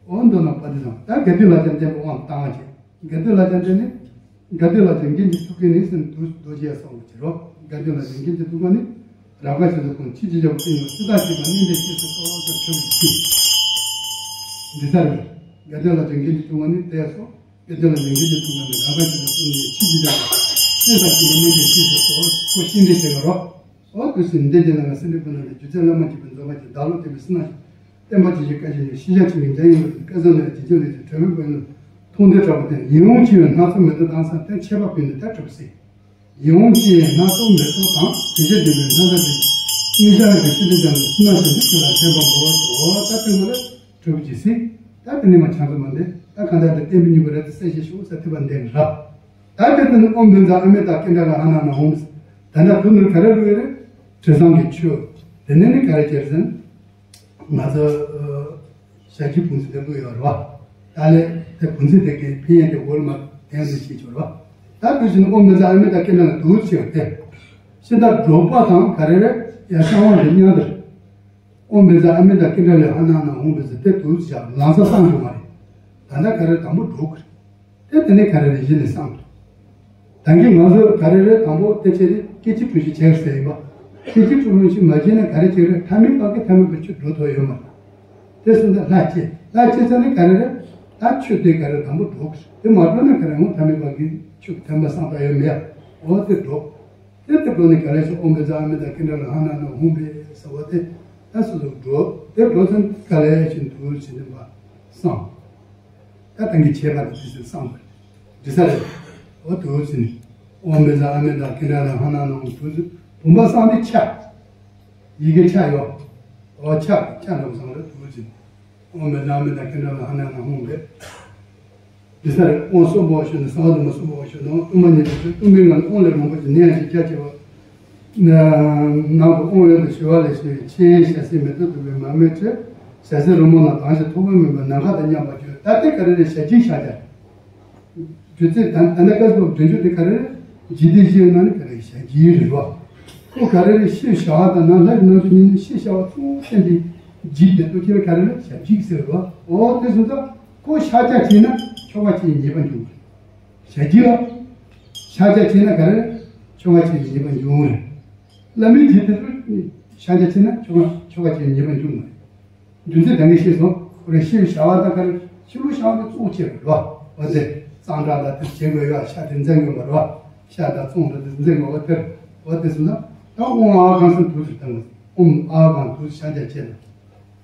ཨོ་མདོ་ནང་པ་དཔལ་ལྡན་བཟང་པོ་ད་རྒྱ་དེ་ལ་ཅག་འདྲེན་པ་དབང་བཏང་བ་བྱེད་རྒྱ་དེ་ལ་ཅག་འདྲེན་ནི། དགའ་སྡུག་ལ་ཅན་རྒྱན་གྱི་ཐུགས་ཀའི་ནི་སེམས་སྡུག་རྡོ་རྗེ་གསོག་པར་བྱེད་རོགས། དགའ་སྡུག་ལ་ཅན་རྒྱན་གྱི་ཐུགས་ཀ་ནི། རབ་དགའ་ཆེ་ཚུལ་ཁོང་ཆེས་ཀྱི་རྒྱལ་པོ་སྲིད་ཡོད་སྲིད་དང་བཅས་པ་གནས་འདིར་སྐྱེས་སུ་གསོལ་བ་ཟེར་ཁྱོད་ཀྱི་ཚིག་འདི་ལྟར་དགའ་སྡུག་ལ་ཅན་རྒྱན་གྱི་ཐུགས་ཀ་ནི་དེ་སོ། དགའ་སྡུག་ལ་ཅན་རྒྱན་གྱི་ཐུགས་ཀ་ནི་རབ་དགའ་ཆེ་ཚུལ་ཁོང་ནི་ཆེས་ཀྱི་རྒྱལ་པོ་སྲིད་དང་བཅས་པ་གནས་འདིར་སྐྱེས་སུ་གསོལ་བ་ཁོ་ཤིང་འདྲེ་བྱེད་པ་རོགས། འོ་དུས་སུ་འདི་རྗེས་ལ་ང་སེམས་པའི་ཀུན་སློང་ལ་སྒྱུ་རྩལ་བླ་མ་གཅིག་པུ་འཛོམས་པ་གཅིག་བདག་བློ་བརྟན་པའི་སྲིད་ན་ཞིག་བསྟན་པ་ཇི་བཞིན་བཀའ་བཞིན་ཡོད་ཤེས་བྱ་ཆེན་པོའི་འཇའ་ཡིན་པ་དང་བཀའ་ཟབ་ནས་རྗེ་བཙུན་ལས་ཀྱི་གྲོལ་མེད་པའི་ལུང་མཐོང་ཐོས་གྲགས་པ་དང་ཡིད་འོང་ཆེ་བའི་སྣ་ཚོགས་མེ་ཏོག་དྭངས་སང་སྟེ་ཁྱད་པར་ཕུལ་ནས་ད་གྲུབ་སྲིད། ཡིད་འོང་ཆེ་བའི་སྣ་ཚོགས་མེ་ཏོག་དང་དྲི་ཆབ་ལྡན་པའི་སྣ་ཚོགས་ཀྱི་སྙིང་ཤ་ར་གི་ཅི་ལི་ཀྱང་སྲིད་ན་ཞིག་འདི་ཁྱེད་ལ་ཕན་པ་མོ་བ་དོ་ད་ལྟ་ངོ་ལ། གྲུབ་ཀྱི་སྲིད། ད་དེ་ནས་མ་ཆང་ཚོ་མ་འདི་ད་གང་ལྟར་དུ་བསྟན་པའི་སྙིང་པོ་རེད་དེ་གསལ་བཤད་ཞུ་ས་ཐུབ་པ་འདེགས་རབ། ད་དེ་དུ་ནི་ཨོཾ་བཛྲ་ཨ་མི་ཏ་ཀེ་འདྲ་ལ་ཧ་ན་ན་ཧོམ། ད་ལྟ་དུ་ནི་ག་རེ་རུ་ཡོད་རེད། དྲི་བཟང་གི་ཆོས། དེ་ནས་ནི་ག་རེ་བྱེད་ཟིན། ང་ཚོ་ཞག་གི་བུན་ཚི་དེ་རུ་ཡོད་རེད་བ། ད་ལས་དེ་བུན་ཚི་དེ་གའི་ཕན་ཡོན་དེ་འོལ་མ་དེང་དུ་ཤེས་ཆོག་རེད་བ། ད་དུ་བཞིན་ཨོཾ་བཛྲ་ཨ་མི་ཏ་ཀེ་འདྲ་ལ་དུ་ཆེ་བ་དེ། ཤི་ད་འགྲོགས་པ་དང་ག་རེ་རེད་ཡ་ཤ་བ་རེ་མཉམ་དུ་རེད། ཨོཾ་བཛྲ་ཨ་མི་ཏ་ཀེ་འདྲ་ལས་ཧ་ན་ན་ཧོམ་བཛྲ་དེ་དུ་ཞག་ལང་ས་སང་ཞུ་མ་རེད། ད་ལྟ་ག་རེ་དང་པོ་འགྲོ་གི་རེད། དེ་དེ་ནས་ག་རེ་རེད་གཞི་ནས་བསམ་གི་རེད། ད་གིན་ང་ཚོ་ག་རེ་རེད་དང་པོ་དེ་ཆེ་རེད། སྐད་ཅིག་གྲུ་བཞི་བྱས་ཟེར་ཡིན་པ། སྐད་ཅིག་གྲུ་བཞི་མ་བྱས་ན་ག་རེ་བྱེད་རེད། ཐ་མལ་པ་གི་ཐ་མལ་པའི་ཆོས་འགྲོ་ཐུབ་ཡོད་མ་རེད། དེ་སོང་ཙང་ལྷ་སྐྱེས། ལྷ་སྐྱེས་ཚར་ནས་ག་རེ་རེད། ད་ཆོས་དེ་ག་རེ་དང་པོ་འགྲོ་གི་རེད། དེ་མ་འགྲོ་ན་ག་རེ་ངོ་ཐ་མལ་པ་གི་ཆོས་ཐ་མལ་སངས་པ་ཡོད་མེད་ཡ། འོ་དེ་འགྲོ། དེ་ལྟ་བུ་ནི་ག་ལས་སུ་ཨོཾ་བཛྲ་ཨ་མི་ཏ་ཀཎྜཱ་ལ་ཧ་ན་ན་ཧཱུྃ་ཕཊ་ཟེར་བ་དེ་ད་སོ་སོ་འགྲོ། དེ་འགྲོ་ཚུན་ག་ལས་ཤིན་ཏུ་ཟེར་ནས་མ་བསམ། ད་ད་གིན་བྱས་པ་དེ་དུས་ཚོད་བསམ་པ་འདྲི་ས་རེད། འོ་དུ་ཟེར་ནས་ཨོཾ་བཛྲ་ཨ་མི་ཏ་ཀཎྜཱ་ལ་ཧ་ན་ན་ཧཱུྃ་ཕཊ། བུམ་པ་བསམ་དེ་ཆ། ཡི་གེ་ཆ་ཡོད། འོ་ཆ་ཆ་འགྲོ་བསམ་རེད་དུ་ཟེར་ནས། ཨོཾ་བཛྲ་ཨ་མི་ཏ་ཀཎྜཱ་ལ་ཧ་ན་ན་ཧཱུྃ་ཕཊ། འདི་ལྟར་དབང་གསུམ་པོ་ཞུ་ན་གསང་བ་དུ་མ་གསུམ་པོ་ཞུ་ན་དབང་དུ་མ་ཉལ་ཏེ་དུས་གསུམ་པའི་ངང་ལ་དབང་ལས་རིན་པོ་ཆེ་ནད་ཡམས་ཞི་རྒྱས་ཆེ་བ། ནང་དུ་དབང་ཡོན་དུ་ཞི་བ་ལས་ཞི་བའི་ཕྱིའི་ཞལ་ཟས་མེ་ཏོག་བདུག་པའི་མར་མེ་མཆོད། ཞལ་ཟས་རོལ་མོ་རྣམས་དྭངས་ཤིང་ཐོགས་པ་མེད་པའི་ནམ་མཁའ་དང་མཉམ་པར་གྱུར། ད་ལྟའི་ག་རེ་རེད། ཞལ་གྱིས་བཞག་སྟེ། རྒྱུ་མཚན་ད་ད་ནི་སྐབས་སུ་འདོན་རྒྱུ་དེ་ག་རེ་རེད། འཇིག་རྟེན་བཞི་ཡི་ནང་ནས་ག་རེ་ཞལ་གྱིས་རེད་བ། ཁོ་ག་རེ་རེད། ཕྱིར་བཞག་པ་དང་ནང་ལྷ་ཡི་ནང་དུ་ཉིད་ནས་ཕྱིར་བཞག་པ་གཙོ་བོ་བསྟན་པའི་འཇིག་དེ་ལྟོ་ཁྱེར་ག་རེ་རེད། ཞལ་གྱིས་ཟེར་བ། འོ་དེ་སོང་ཙང་ཁོ་ཕྱག་རྒྱ་བྱས་ན་ཆོ་ག་བྱེད་ཉེས་པ་འབྱུང་བ་རེད། ཞལ་གྱིས་ལ་ཕྱག་རྒྱ་བྱས་ན་ག་རེ་རེད། ཆོ་ག་བྱེད་ཉེས་པ་འབྱུང་བ་རེད། བླ་མའི་འཇིག་དེ་ལྟོ་ཕྱག་རྒྱ་བྱས་ན་ཆོ་ག་ཆོ་ག་བྱེད་ཉེས་པ་འབྱུང་བ་རེད། རྒྱུ་མཚན་ད་གིན་ཤེས་སོང་། ཁོ་རང་ཕྱིར་བཞག་པ་དང་ག་རེ། ཕྱི་ལོགས་བཞག་པ་དེ་གཙོ་ཆེ་བ་རེད་བ། འོ་དེ་གཙང་སྦྲ་ལ་དེ་བྱེད་དགོས་ཡ། ཕྱག་དེ་འཛིན་དགོས་པ་རེད་བ། ཕྱག་དང་གཙང་སྦྲ་དེ་འཛིན་དགོས་པ་དེར། འོ་དེ་སོང་ན་ད་ཨོཾ་ཨཱཿཧཱུྃ་ཟེར་དུས་ཚོད་བཏང་དགོས། ཨོཾ་ཨཱཿཧཱུྃ་དུས་ཚོད་ཤར་རྒྱག་བྱས་ན།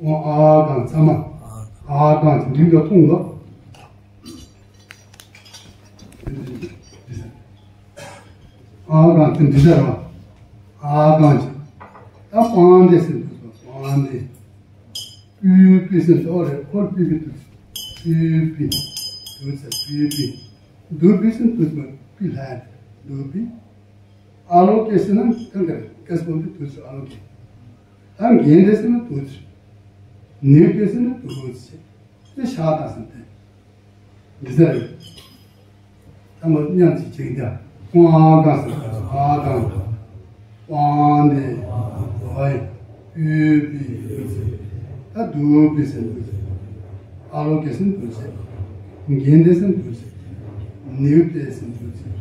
ཨོཾ་ཨཱཿཧཱུྃ་ཚང་མ་ཨཱཿཧཱུྃ་ཅིག་འདི་འདྲ་མཐོང་དགོས། ཨཱཿཧཱུྃ་ཅིག་འདི་འདྲ་རེད་བ། ཨཱཿཧཱུྃ་ཅིག་ད་པཱཾ་ཏེ་ཟེར་དུས་ཚོད་པཱཾ་ཏེ། པུ་པི་ཟེར་དུས་ཨོ་རེད། ཁོ་པུ་པི་དུས་ཚོད། པུ་པི། དུས་ཚོད་པུ་པི། དུ་པི་ཟེར་དུས་ཚོད་པི་ལྷ་དུ་པི། ཨཱ་ལོ་ཀེ་ཟེར་ན་གང་ག་རེད། ཀེ་སྤོ་དུ་དུས་ཚོད་ཨཱ་ལོ་ཀེ། ད་གྷནྡྷེ་ཟེར་ན་དུས་ཚོད། ནིའུ་ཏེ་ཟེར་ན་དུས་ཚོད། དེ་ཕྱག་དང་ཟེར་ཏེ། འདི་ཟེར་རེད། ད་མ་མཉམ་གཅིག་བྱེད་ཀྱི་འདུག་ཨོཾ་ཨཱཿཧཱུྃ་ཟེར། ཨཱཿཧཱུྃ། པཱཾ་ཏེ། ཨོ་ཡ། པུ་པི། ད་དུ་པི་ཟེར་དུས་ཚོད། ཨཱ་ལོ་ཀེ་ཟེར་དུས་ཚོད། གྷནྡྷེ་ཟེར་དུས་ཚོད། ནིའུ་ཏེ་ཟེར་དུས་ཚོད།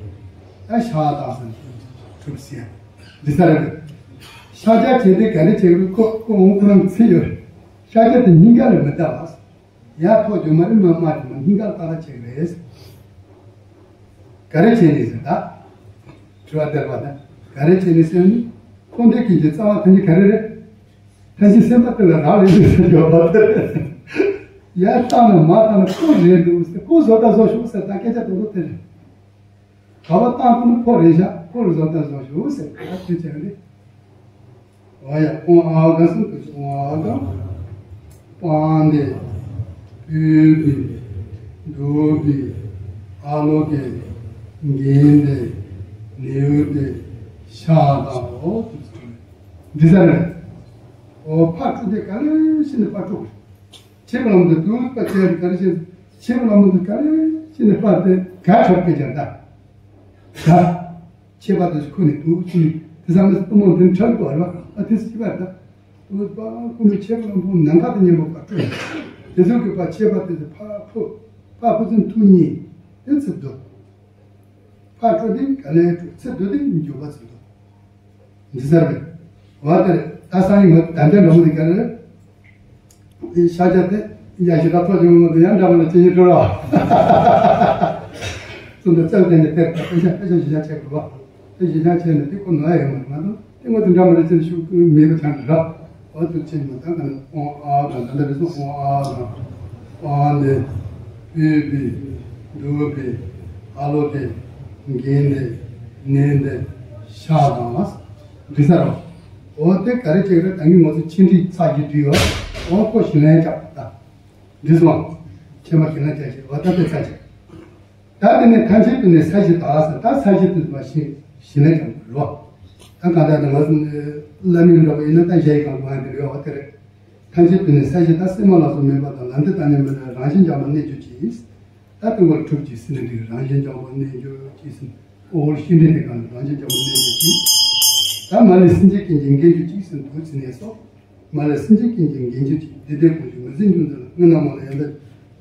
ད་ཕྱག་དང་ཟེར་དུས་ཚོད། གྲུབ་ཟེར། འདི་ལྟར་རེད། ཤར་རྒྱག་བྱེད་དུས་ག་རེ་བྱེད་དགོས། ཁོ་ཁོ་འོང་ཁོ་རང་ཚེ་ཡོད། ཤར་རྒྱག་དེ་སྙིང་ག་ལ་མི་ལྟ་བ། ཡར་ཐོག་རྒྱུ་མ་རེད། མར་མར་རྒྱུ་མ། སྙིང་ག་ལ་ལྟ་ལ་བྱེད་ཀྱི་རེད། ག་རེ་བྱས་ནས་ཟེར་ད། དྲི་བ་དེར་བ་ད། ག་རེ་བྱས་ནས་ཟེར་ནི། འཁོར་འདས་ཀྱི་རྩ་བ་ཐམས་ཅད་ག་རེ་རེད། ཐམས་ཅད་སེམས་པ་དེ་ལ་རག་ལས་ནས་ཟེར་རྒྱུ་བ་དེ། ཡར་བཏང་ན་མར་བཏང་ན་ཁོ་རེད་འདུག་ཟེར། ཁོ་བཟོ་ལྟ་བཟོ་ཤོག་ཟེར། ད་སྐད་ཆ་དོན་དག་དེ་རེད། ག་བ་བཏང་ཐུབ་ན་ཕོ་རེད་ཤག་ཁོ་རེ་བཟོ་ལྟ་བཟོ་ཤོག་ཟེར། ག་ཚོད་བྱས་རེད། འོ་ཡ། ཨོཾ་ཨཱཿཧཱུྃ་ཟེར་དུས་ཚོད། ཨོཾ་ཨཱཿཧཱུྃ། པཱཾ་ཏེ། པུ་པི། དུ་པི། ཨཱ་ལོ་ཀེ། གྷནྡྷེ། ནིའུ་ཏེ། ཤ་དང་། འོ་དེ་ཚོ་རེད། འདི་ཟེར་རེད། འོ་ཕར་སྤྲོ་དེ་ག་ལེ་ཤི་ནས་ཕར་སྤྲོ། ཆེ་བ་ལམ་དུ་དུས་པ་ཆེ་རིགས་ག་རེ་བྱེད། ཆེ་བ་ལམ་དུ་ག་རེ་བྱེད་ནས་པ་དེ་ག་ཁྲབ་སྐད་ཀྱང་ད། ག་ཆེ་བ་དུ་ཁོ་ནི་དུ་ཆུ་ནི་དེ་ཚང་མས་དུ་མོ་འདི་ཁྲབ་དགོས་ར། ཨ་དེ་སི་པ་ད། དུ་པ་ཁོ་ནི་ཆེ་བ་ལམ་དུ་ནམ་མཁའ་དང་མཉམ་པ་པ་སྤྲོ། དེ་ཚོ་གི་པ་ཆེ་བ་དེ་ཚོ་ཕ་ཕུ་ཕ་ཕུ་ཚུན་ཐུ་གཉིས་དེ་ཚོ་དུ། ཕར་སྤྲོ་དེ་ག་ལེ་སྤྲོ། ཚེ་འདུ་དེ་འཇུག་པ་ཚེ་འདུ། འདི་ཟེར་བས། འོ་དེ་རེད། ད་སང་ཉིན་ང་དམ་བཅའ་འདྲ་མོ་དེ་ག་རེ་རེད། ཤ་རྒྱག་དེ་ཡ་ཞིག་ར་ཐོག་ཅིག་མོ་དེ་ཡང་འདྲ་མོ་ལ་ཅི་ཉིད་སྤྲོ་ར། ཚུན་དུ་རྩ་བའི་སྟེང་ནས་དེར་དཔེ་ཆ་དཔེ་ཆ་གཞི་བཞག་བྱེད་དགོས་པ། དེ་གཞི་བཞག་བྱས་ནས་དེ་ཁོ་ནོར་ཡ་ཡོད་མ་རེད། ང་ཚོ་དེ་ངོ་དེ་འདྲ་མོ་རེད་ཅེས་ཤུགས་མེད་པ་ཆགས་འདུག་ར། འོ་དེ་ཕྱིན་མ་ད་ག་ནས་ཨོཾ་ཨཱཿཧཱུྃ་དང་ད་ལྟ་རེད་སོང་། ཨོཾ་ཨཱཿཧཱུྃ་དང་། པཱཾ་ཏེ། པུ་པི། དུ་པི། ཨཱ་ལོ་ཀེ། གྷནྡྷེ། ནནྡེ། ཤ་དང་། འདི་ཟེར་རོ། འོ་དེ་ག་རེ་བྱེད་ཀྱི་རེད། ད་གིན་ང་ཚོ་ཆེ་འབྲིང་ཚ་བཞི་བྲིས་ཡོད། འོ་ཁོ་ཞི་ལན་རྒྱག་ད། འདི་སོང་། ཁྱེད་མ་ཁྱེད་ལ་རྒྱག་ཞིག་འོ་ད་དེ་ཚ་ཞིག་ད་དེ་ནས་ཐམས་ཅད་དུ་ནི་ས་གཞི་དག་ཟེར། ད་ས་གཞི་དུ་མ་ཤི་ཤི་ལན་ཀྱང་རོ། ད་གང་ལྟར་དུ་ང་ཚོ་བླ་མའི་འགྲོ་བ་ཡིན་ན་ད་གཞལ་ཡས་ཁང་གོང་དེ་རེད། འོ་དེ་རེད། ཐམས་ཅད་དུ་ནི་ས་གཞི་དག་སེམས་མ་ལ་སོགས་མེད་པ་དང་། ལམ་འདི་དག་ནི་མི་ལ་རང་བཞིན་སྦྱངས་པ་གནས་གྱུར་ཅིག་ད་དུང་བར་གྲུབ་ཅིག་ཟེར་ནས་འདི་རང་བཞིན་སྦྱངས་པ་གནས་གྱུར་ཅིག་ཟེར། ཨོ་ཤིན་ཏུ་དེ་གང་རང་བཞིན་སྦྱངས་པ་གནས་གྱུར་ཅིག་ད་མ་ལས་སེམས་ཅན་ཀུན་གྱི་མགོན་གྱུར་ཅིག་ཟེར་འདུག་ཟེར་ནས་སོ། མ་ལས་སེམས་ཅན་ཀུན་གྱི་མགོན་གྱུར་ཅིག་འདི་ལྟའི་དགོངས་གཞི་མི་ཟད་འབྱུང་ཚུལ་ལ། སྔོན་ན་མ་ལ་ཡང་དག་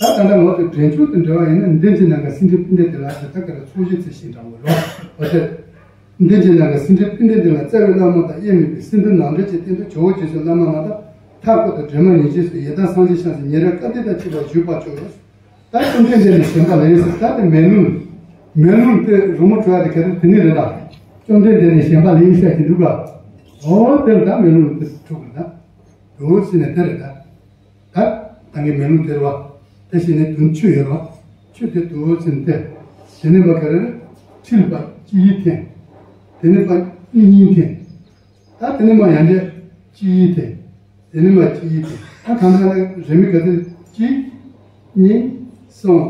ད་ད་ལྟ་ངོ་དེ་འདྲེན་མཆོག་དང་འབྲེལ་བ་ཡིན་ན་མདུན་གྱི་ནམ་མཁའ་སེང་ཁྲི་སྤུན་ཟླ་དེ་ལ་ད་ལྟ་ག་རེ་ཚོགས་ཞིང་ཚེ་ཞིང་འདྲ་བོ་རོ། འོ་དེ། མདུན་གྱི་ནམ་མཁའ་སེང་ཁྲི་སྤུན་ཟླ་དེ་ལ་རྩ་བའི་བླ་མ་དང་དབྱེར་མེད་པའི་སེམས་དོན་ནང་འདྲེན་གྱི་སྟེང་དུ་ཇོ་བོ་རྗེས་སུ་བླ་མ་ལྔ་དང་མཐའ་འཁོབ་ཏུ་སྒྲོལ་མ་ཉེར་བཞི་སོགས་ཡི་དམ་སངས་རྒྱས་ཤཱཀྱ་ཉེ་རབས་བཀའ་འདི་དང་བཅས་པ་བཞུགས་པར་གྱུར། ད་བཅོམ་ལྡན་འདས་ནས་བྱོན་པ་ལ་ཡིན་ཟེར། ད་དེ་མེ་ལོང་། མེ་ལོང་དེ་རི་མོ་བྲིས་པ་དེ་ག་རེ་དེ་ནི་རེད་ད། བཅོམ་ལྡན་འདས་ནས་བྱོན་པ་ལ་ཡིན་ཟེར་གྱི་འདུག་ག་འོ་དེ་ལ་ད་མེ་ལོང་དེ་འཁྲུག་གི་ད། འོ་ཟེར་ནས་དེ་རེད་ད། ད་ད་གིན་མེ་ལོང་དེ་རེད་བ། དེ་བཞིན་ནས་དུང་ཆུ་ཡོད་རེད་བ། ཆུ་དེ་འོ་ཟེར་ནས་དེ། དེ་ནས་མ་ག་རེ་རེད། ཁྲིལ་པ་གཅིག་འཐེན། དེ་ནས་པ་གཉིས་འཐེན། ད་དེ་ནས་མ་ཡང་བསྐྱར་གཅིག་འཐེན། དེ་ནས་མ་གཅིག་འཐེན། ད་གང་ལྟར་ན་རེ་མིག་ག་ཚོད། གཅིག་གཉིས། གསུམ།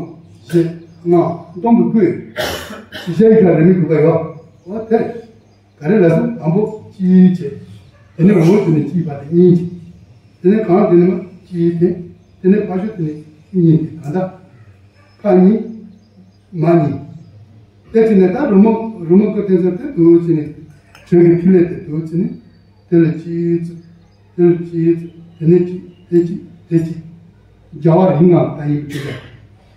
བཞི། ལྔ། སྡོམ་པ་དགུ་ཡོད། བཞི་ཡི་ཀ་རེ་མིག་དགུ་པ་ཡོད། འོ་དེ་རེད། ག་རེ་ལ་སོགས་དང་པོ་གཅིག་བྱས། དེ་ནས་འོག་དེ་ནས་གཅིག་པ་དེ་གཉིས་བྱས། དེ་ནས་གང་དེ་ནས་མ་གཅིག་འཐེན། དེ་ནས་ཕར་ཕྱོགས་དེ་ནས་གཉིས་འཐེན། གང་ལྟར་ཁ་གཉིས། མ་གཉིས། དེ་བྱས་ནས་ད་རི་མོ་རི་མོ་བཀོད་དེ་ཚོ་དེ་འདུག་བྱས་ནས་བྲིས་ཀྱི་ཐིག་ལེ་དེ་འདུག་བྱས་ནས་དེ་ལ་གཅིག་ཚུགས། དེ་ལ་གཅིག་ཚུགས། དེ་ནས་གཅིག་དེ་གཅིག་དེ་གཅིག་རྒྱལ་བ་རིགས་ལྔ་ལ་ད་ཡིན་པ་དེ་འདྲ།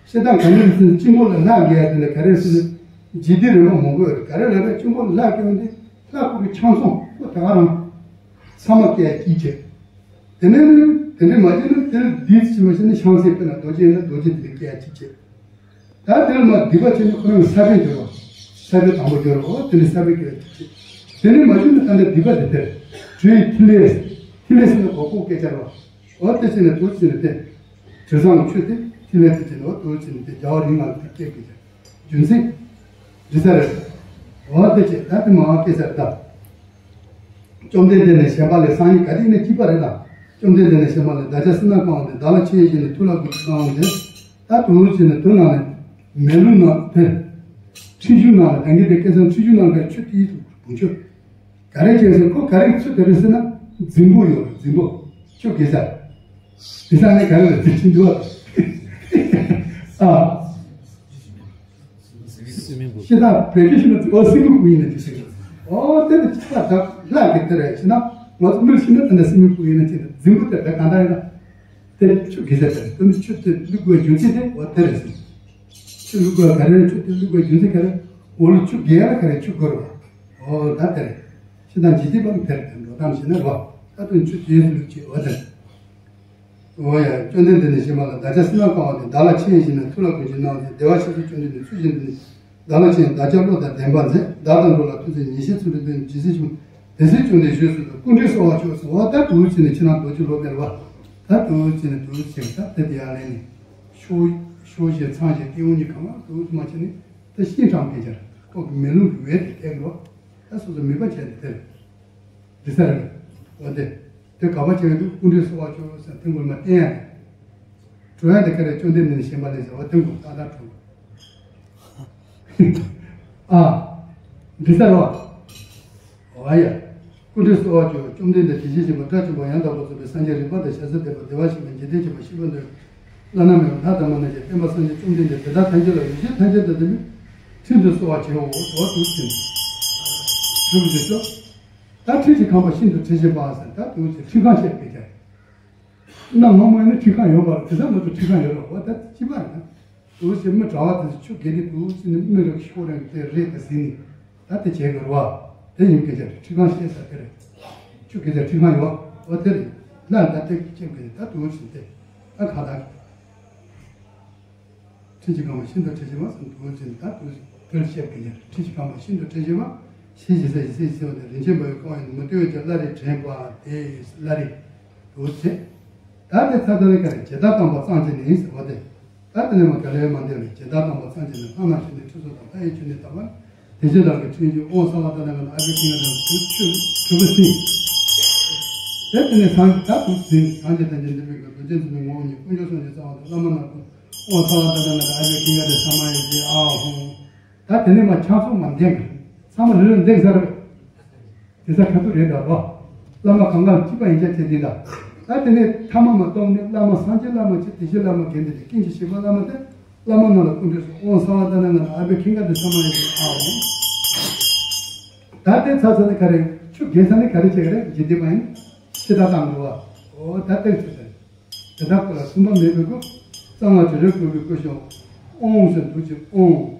བཤད་སྟངས་ག་འདྲ་ཟེར་ན་གཅིག་པོ་ལ་ལྷག་དགོས་ཡ་དེ་ལ་ག་རེ་ཟེར་ན་འཇིག་རྟེན་རིམ་པ་མང་པོ་ཡོད་རེད། ག་རེ་ལབ་ན་གཅིག་པོ་ལ་ལྷག་དགོས་ཡ་དེ་ལྷག་དགོས་པའི་ཆང་སོང་ཁོ་ད་ག་རང་ཚང་མ་སྐད་གཅིག་བྱས། དེ་ནས་དེ་འདྲ་མ་བྱས་ན་དེར་འདིས་ཕྱི་མ་ཕྱི་ནས་ཤང་སེ་དཔེར་ན་རྡོ་རྗེ་ཡིན་ན་རྡོ་རྗེ་དེ་ལ་སྐད་གཅིག་བྱས། ད་དེར་མ་སྡིག་པ་བྱས་ན་ཁོ་རང་ས་པན་སྦྱོར་བ། ས་པན་དང་པོ་སྦྱོར་བ། འོ་དེ་ནས་ས་པན་སྐད་གཅིག་བྱས། དེ་ནས་མ་བྱས་ན་ད་ལྟ་སྡིག་པ་དེ་དེར་བྲིས་ཐིག་ལེ། ཐིག་ལེ་ཟེར་ན་གོ་གོ་སྐད་ཆ་རེད་བ། འོ་དེ་བྱས་ན་དུ་བྱས་ན་དེ། དྲི་བཟང་གི་ཆོས་དེ་ཐིག་ལེ་དེ་བྱས་ན་འོ་དུ་བྱས་ན་དེ་རྒྱལ་བ་རིགས་ལྔ་ལ་དེ་སྐད་གཅིག་བྱས། རྒྱུ་མཚན། འདྲི་ས་རེད། འོ་དེ་བྱས་ད་དེ་མ་སྐད་ཆ་རེད་ད། བཅོམ་ལྡན་འདས་ནས་བྱོན་པ་ལས་སང་ཉིན་ག་དུས་ནས་སྐྱིད་པ་རེད་ལ། བཅོམ་ལྡན་འདས་ནས་བྱོན་པ་ལས་བདག་ཅག་སེར་སྣ་གང་བ་དེ་བདག་ལ་ཆོས་བཤད་ནས་ཐུགས་ལ་གུས་པ་བསྔོ་བ་དེ། ད་དུ་བྱས་ནས་དུ་ནང་ནས་མེ་ལུང་ནང་དེ། ཁྲིད་ཞུ་ནང་ལ་དེང་གི་དེ་སྐད་ཆ་ཁྲིད་ཞུ་ནང་གི་ཆུ་དེའི་བུང་ཆུ། ག་རེ་བྱས་ཟེར་ཁོ་ག་རེ་ཚུལ་དེ་རེད་ཟེར་ན་རྫིང་བུ་ཡོད་རེད་རྫིང་བུ། ཆུ་གེ་ས། དེ་ས་ནས་ག་རེ་རེད་དེ་ཁྲིད་འདུག་ཨ། ཨ། སུ་མིན་བུ། ཅི་ལྟར་བོད་སྐད་ཤེས་ན་ཨོ་སྲིན་མོ་སྐུ་ཡིན་ན་ཅི་ཟེར་གི། ཨོ་དེ་ནི་ཅི་ལྟར་བདག་ལྷ་གི་དེ་རེད་ཤེ་ན། ང་ཚོ་མིར་ཤེས་ན་དེ་འདྲ་སྲིན་མོའི་སྐུ་ཡིན་ན་ཅི་ལྟར་རྫིང་བུ་དེ་བདག་གང་ལྟར་ཡིན་ན། དེ་ཆུ་དགེ་ས་དེ་དེ་ནི་ཆུ་དེ་བླུག་དགོས་རྒྱུ་མཚན་དེ་ཨོ་དེ་རེད་ཟེར། ཆུ་བླུག་དགོས་ག་རེ་རེད། ཆུ་དེ་བླུག་དགོས་རྒྱུ་མཚན་ག་རེ། འོ་ལུ་ཆུ་དགེ་ལ་ག་རེ་ཆུ་དགོས་རེད། ཨོ་ད་དེ་རེད། ཤེས་ན་འཇིག་རྟེན་པ་མི་དེ་རེད། དེ་འགྲོ་སྟངས་ཤེས་ན་རོ། ད་དུང་ཆུ་དེ་བླུག་ཅིག་ཨོ་དེ་རེད། འོ་ཡ། བཅོམ་ལྡན་འདས་ནི་ཞིང་པ་ལ་བདག་ཅག་སྲིད་ན་གང་བ་དེ་བདག་ལ་ཆེས་ཤིང་ནས་ཐུགས་ལ་གང་ཞིག་སྣང་སྟེ་བདེ་བར་གཤེགས་སུ་བཅོམ་ལྡན་འདས་ཚུལ་བཞིན་དུ་ནི། བདག་ལ་ཆེས་བདག་ཅག་བློ་དང་ལྡན་པར་མཛད། བདག་དང་འགྲོགས་ལ་ཐུགས་བརྩེ་ཉེར་ཞིའི་ཚུལ་དུ་སྟོན་ཇི་སྲིད་བྱུང་། དེ་སྲིད་བཅོམ་ལྡན་བཞུགས་སུ་དུ་སྐུ་ཕྲེང་གསོལ་བ་མཆོག་གསོལ་བ་ད་དུ་བྱས་ནས་ཁྱེད་རང་རྡོ་རྗེ་སློབ་དཔོན་བ། ད་དུ་བྱས་ནས་དུ་བྱས་ད་དེ་དེ་ཡར་ལེན་ནས་ཤོག་ཤོག་བཞེས་ཚང་བཞེས་སྐྱེ་བོ་གཉིས་གང་ལ་དུ་མ་བྱས་ནས་ད་ཤིང་དྲང་སྐད་ཆར་ཁོག་གི་མེ་རླུང་གི་འོད་དེ་ཐེག་འགྲོ། ད་སོ་སོ་མོས་པ་བྱས་ཏེ་དེར། འདི་ས་རེད། འོ་དེ། དེ་ག་པ་བྱས་འདུག་སྐུ་ཕྲེང་གསོལ་བ་མཆོག་ཟེར་ཐེངས་མགོ་མ་བསྟན་ཡ་རེད། གྲོལ་ཡ་དེ་ག་རེ་བཅོམ་ལྡན་འདས་ནས་བཤད་པ་ལས་ཟེར་བ་ཐེངས་མགོ་ཏག་ཏག་གྲོལ། ཨ། འདི་ས་རེད་བ། འོ་ཡ། སྐུ་ཕྲེང་གསོལ་བ་མཆོག་བཅོམ་ལྡན་འདས་དེ་བཞིན་གཤེགས་པ་སྒྲ་གཅིག་པ་ཡང་དག་པར་རྫོགས་པའི་སངས་རྒྱས་རིག་པ་དང་ཞྭ་སའི་བསྟན་པ་བདེ་བར་གཤེགས་པ་འཇིག་རྟེན་གྱི་བ་ཤེས་པ་འདོད། བླ་ན་མེད་པ་ལྷ་དང་མ་ན་ཆེན་བསྟན་པ་སངས་རྒྱས་བཅོམ་ལྡན་འདས་དེ་དག་ཐམས་ཅད་ལ་ཡེ་ཤེས་ཐམས་ཅད་དང་ལྡན་པའི་ཁྲིད་དུ་གསོལ་བ་བྱའོ་ཟེར་བ་དུ་ཟིན། གྲུབ་ཀྱི་ཤོག་ད་ཁྲིད་ཀྱི་ཁང་པ་ཤིན་ཏུ་དྲི་ཞིམ་པ་ཟེར་ད་དུ་ཟིན་ཁྲིད་ཁང་བཤད་པའི་ཆ། གནམ་སྔ་མོ་ཡིན་ན་ཁྲིད་ཁང་ཡོད་པར་དེ་ས་མ་གཏོགས་ཁྲིད་ཁང་ཡོད་རེད་བ། ད་ཅི་པ་རེད་ན། དུ་ཟིན་མི་གྲྭ་བ་དེ་ཚོ་ཆུ་རྒྱལ་ལི་དུ་ཟིན་ནི་མི་རབས་ཤོག་རེད་དེ་རེད་དེ་ཟིན་ནི། ད་དེ་བྱས་དགོས་རེད་བ། དེ་ཡིན་སྐད་ཆ་རེད། ཁྲིད་ཁང་བཤད་ས་དེ་རེད། ཆུ་རྒྱལ་ལི་ཁྲིད་ཁང་ཡོད་བ་དེ་རེད། ལ་ད་དེ་བྱེད་དགོས་ད་དུ་ཟིན་དེ། ད་གང་ལྟར། ཁྲིད་ཀྱི་ཁང་པ་ཤིན་ཏུ་དྲི་ཞིམ་པ་ཟེར་དུ་ཟིན་ད་དུ་དེར་བཤད་དགོས་ཀྱི་རེད། ཁྲིད་ཀྱི་ཁང་པ་ཤིན་ཏུ་དྲི་ཞིམ་པ། ཞེས་ཞེས་ཟེར་ཞེས་ཟེར་ཟེར་བ་ནི་རིན་ཆེན་འབར་བའི་ཀ་བ་ཡིན་མུ་སྟེགས་ཀྱི་བླ་རེ་དྲན་པ་དེ་བླ་རེ་དུ་ཟེར། ད་དེ་ཚ་དོན་ཀ་རེ་ཇི་ལྟར་བཏང་པ་ཙམ་གྱིས་ནི་ཟེར་བ་དེ། ད་དེ་ནས་མ་ག་ལེ་མ་འདས་ནས་ཇི་ལྟར་བཏང་པ་ཙམ་གྱིས་ནི་ལྷ་ན་ཞིག་ནས་ཁྲི་སོ་དང་ལྷ་ཡི་ཆོས་ནི་དམ་པ། དེ་བཞིན་བདག་གི་ཁྲིད་ཀྱི་དབང་གསང་བ་ཏདྱ་ནཱ་ལ་ཨ་བྷི་ཀི་ང་ཏ་ཆོས་གྲུབ་པ་ཟིན། དེ་དེ་ནས་སངས་རྒྱས་ད་དུ་ཟིན་སངས་རྒྱས་དང་རྗེ་འདི་མི་དགོས་རྡོ་རྗེ་འཛིན་མའི་ངོ་བོ་ཉིད་དཀོན་མཆོག་སངས་རྒྱས་གསང་བ་དང་བླ་མ་ནག་པོ་དབང་གསང་བ་ཏདྱ་ནཱ་ལ་ཨ་བྷི་ཀི་ང་ཏ་ས་མ་ཡ་ཏི་ཨ་ཧོ། ད་དེ་ནས་མ་ཆ་ཚང་མ་འདེང་གི་ཚང་མ་རེ་རེ་འདེང་ས་རེད། དེ་ས་ཁ་ཐུག་རེད་འདྲ་རོ། བླ་མ་གང་ག་གཅིག་པ་ཡིན་ཆ་བྱེད་འདི་འདྲ། ད་དེ་ནས་ཐ་མ་མ་གཏོང་ནས་བླ་མ་སངས་རྒྱས་བླ་མ་ཆེ་དེ་བཞིན་བླ་མ་དགེ་འདུན་ཆེ་ཀུན་གྱི་བཞི་པ་བླ་མ་དེ། བླ་མ་རྣམས་ལ་སྐུ་མདུན་སོགས་དབང་གསང་བ་ཏདྱ་ནཱ་ལ་ཨ་བྷི་ཀི་ང་ཏ་ས་མ་ཡ་ཏི་ཨ་ཧོ། ད་དེ་ཚ་ཚ་ནི་ག་རེ་ཆུ་རྒྱས་ས་ནི་ག་རེ་བྱེད་གི་རེད་འཇིག་རྟེན་པ་ཡིན། ཕྱི་ད་བཏང་འགྲོ་བ། ཨོ་ད་ལྟའི་ཚུལ་དེ། དེ་དག་ཀུན་ལ་མཚུངས་པ་མེད་པའི་སྐུ། གསང་སྔགས་དྲི་རོ་བསྐུལ་བའི་སྐུ་ཞབས། ཨོཾ་ཟེར་འདུག་ཅིང་ཨོཾ།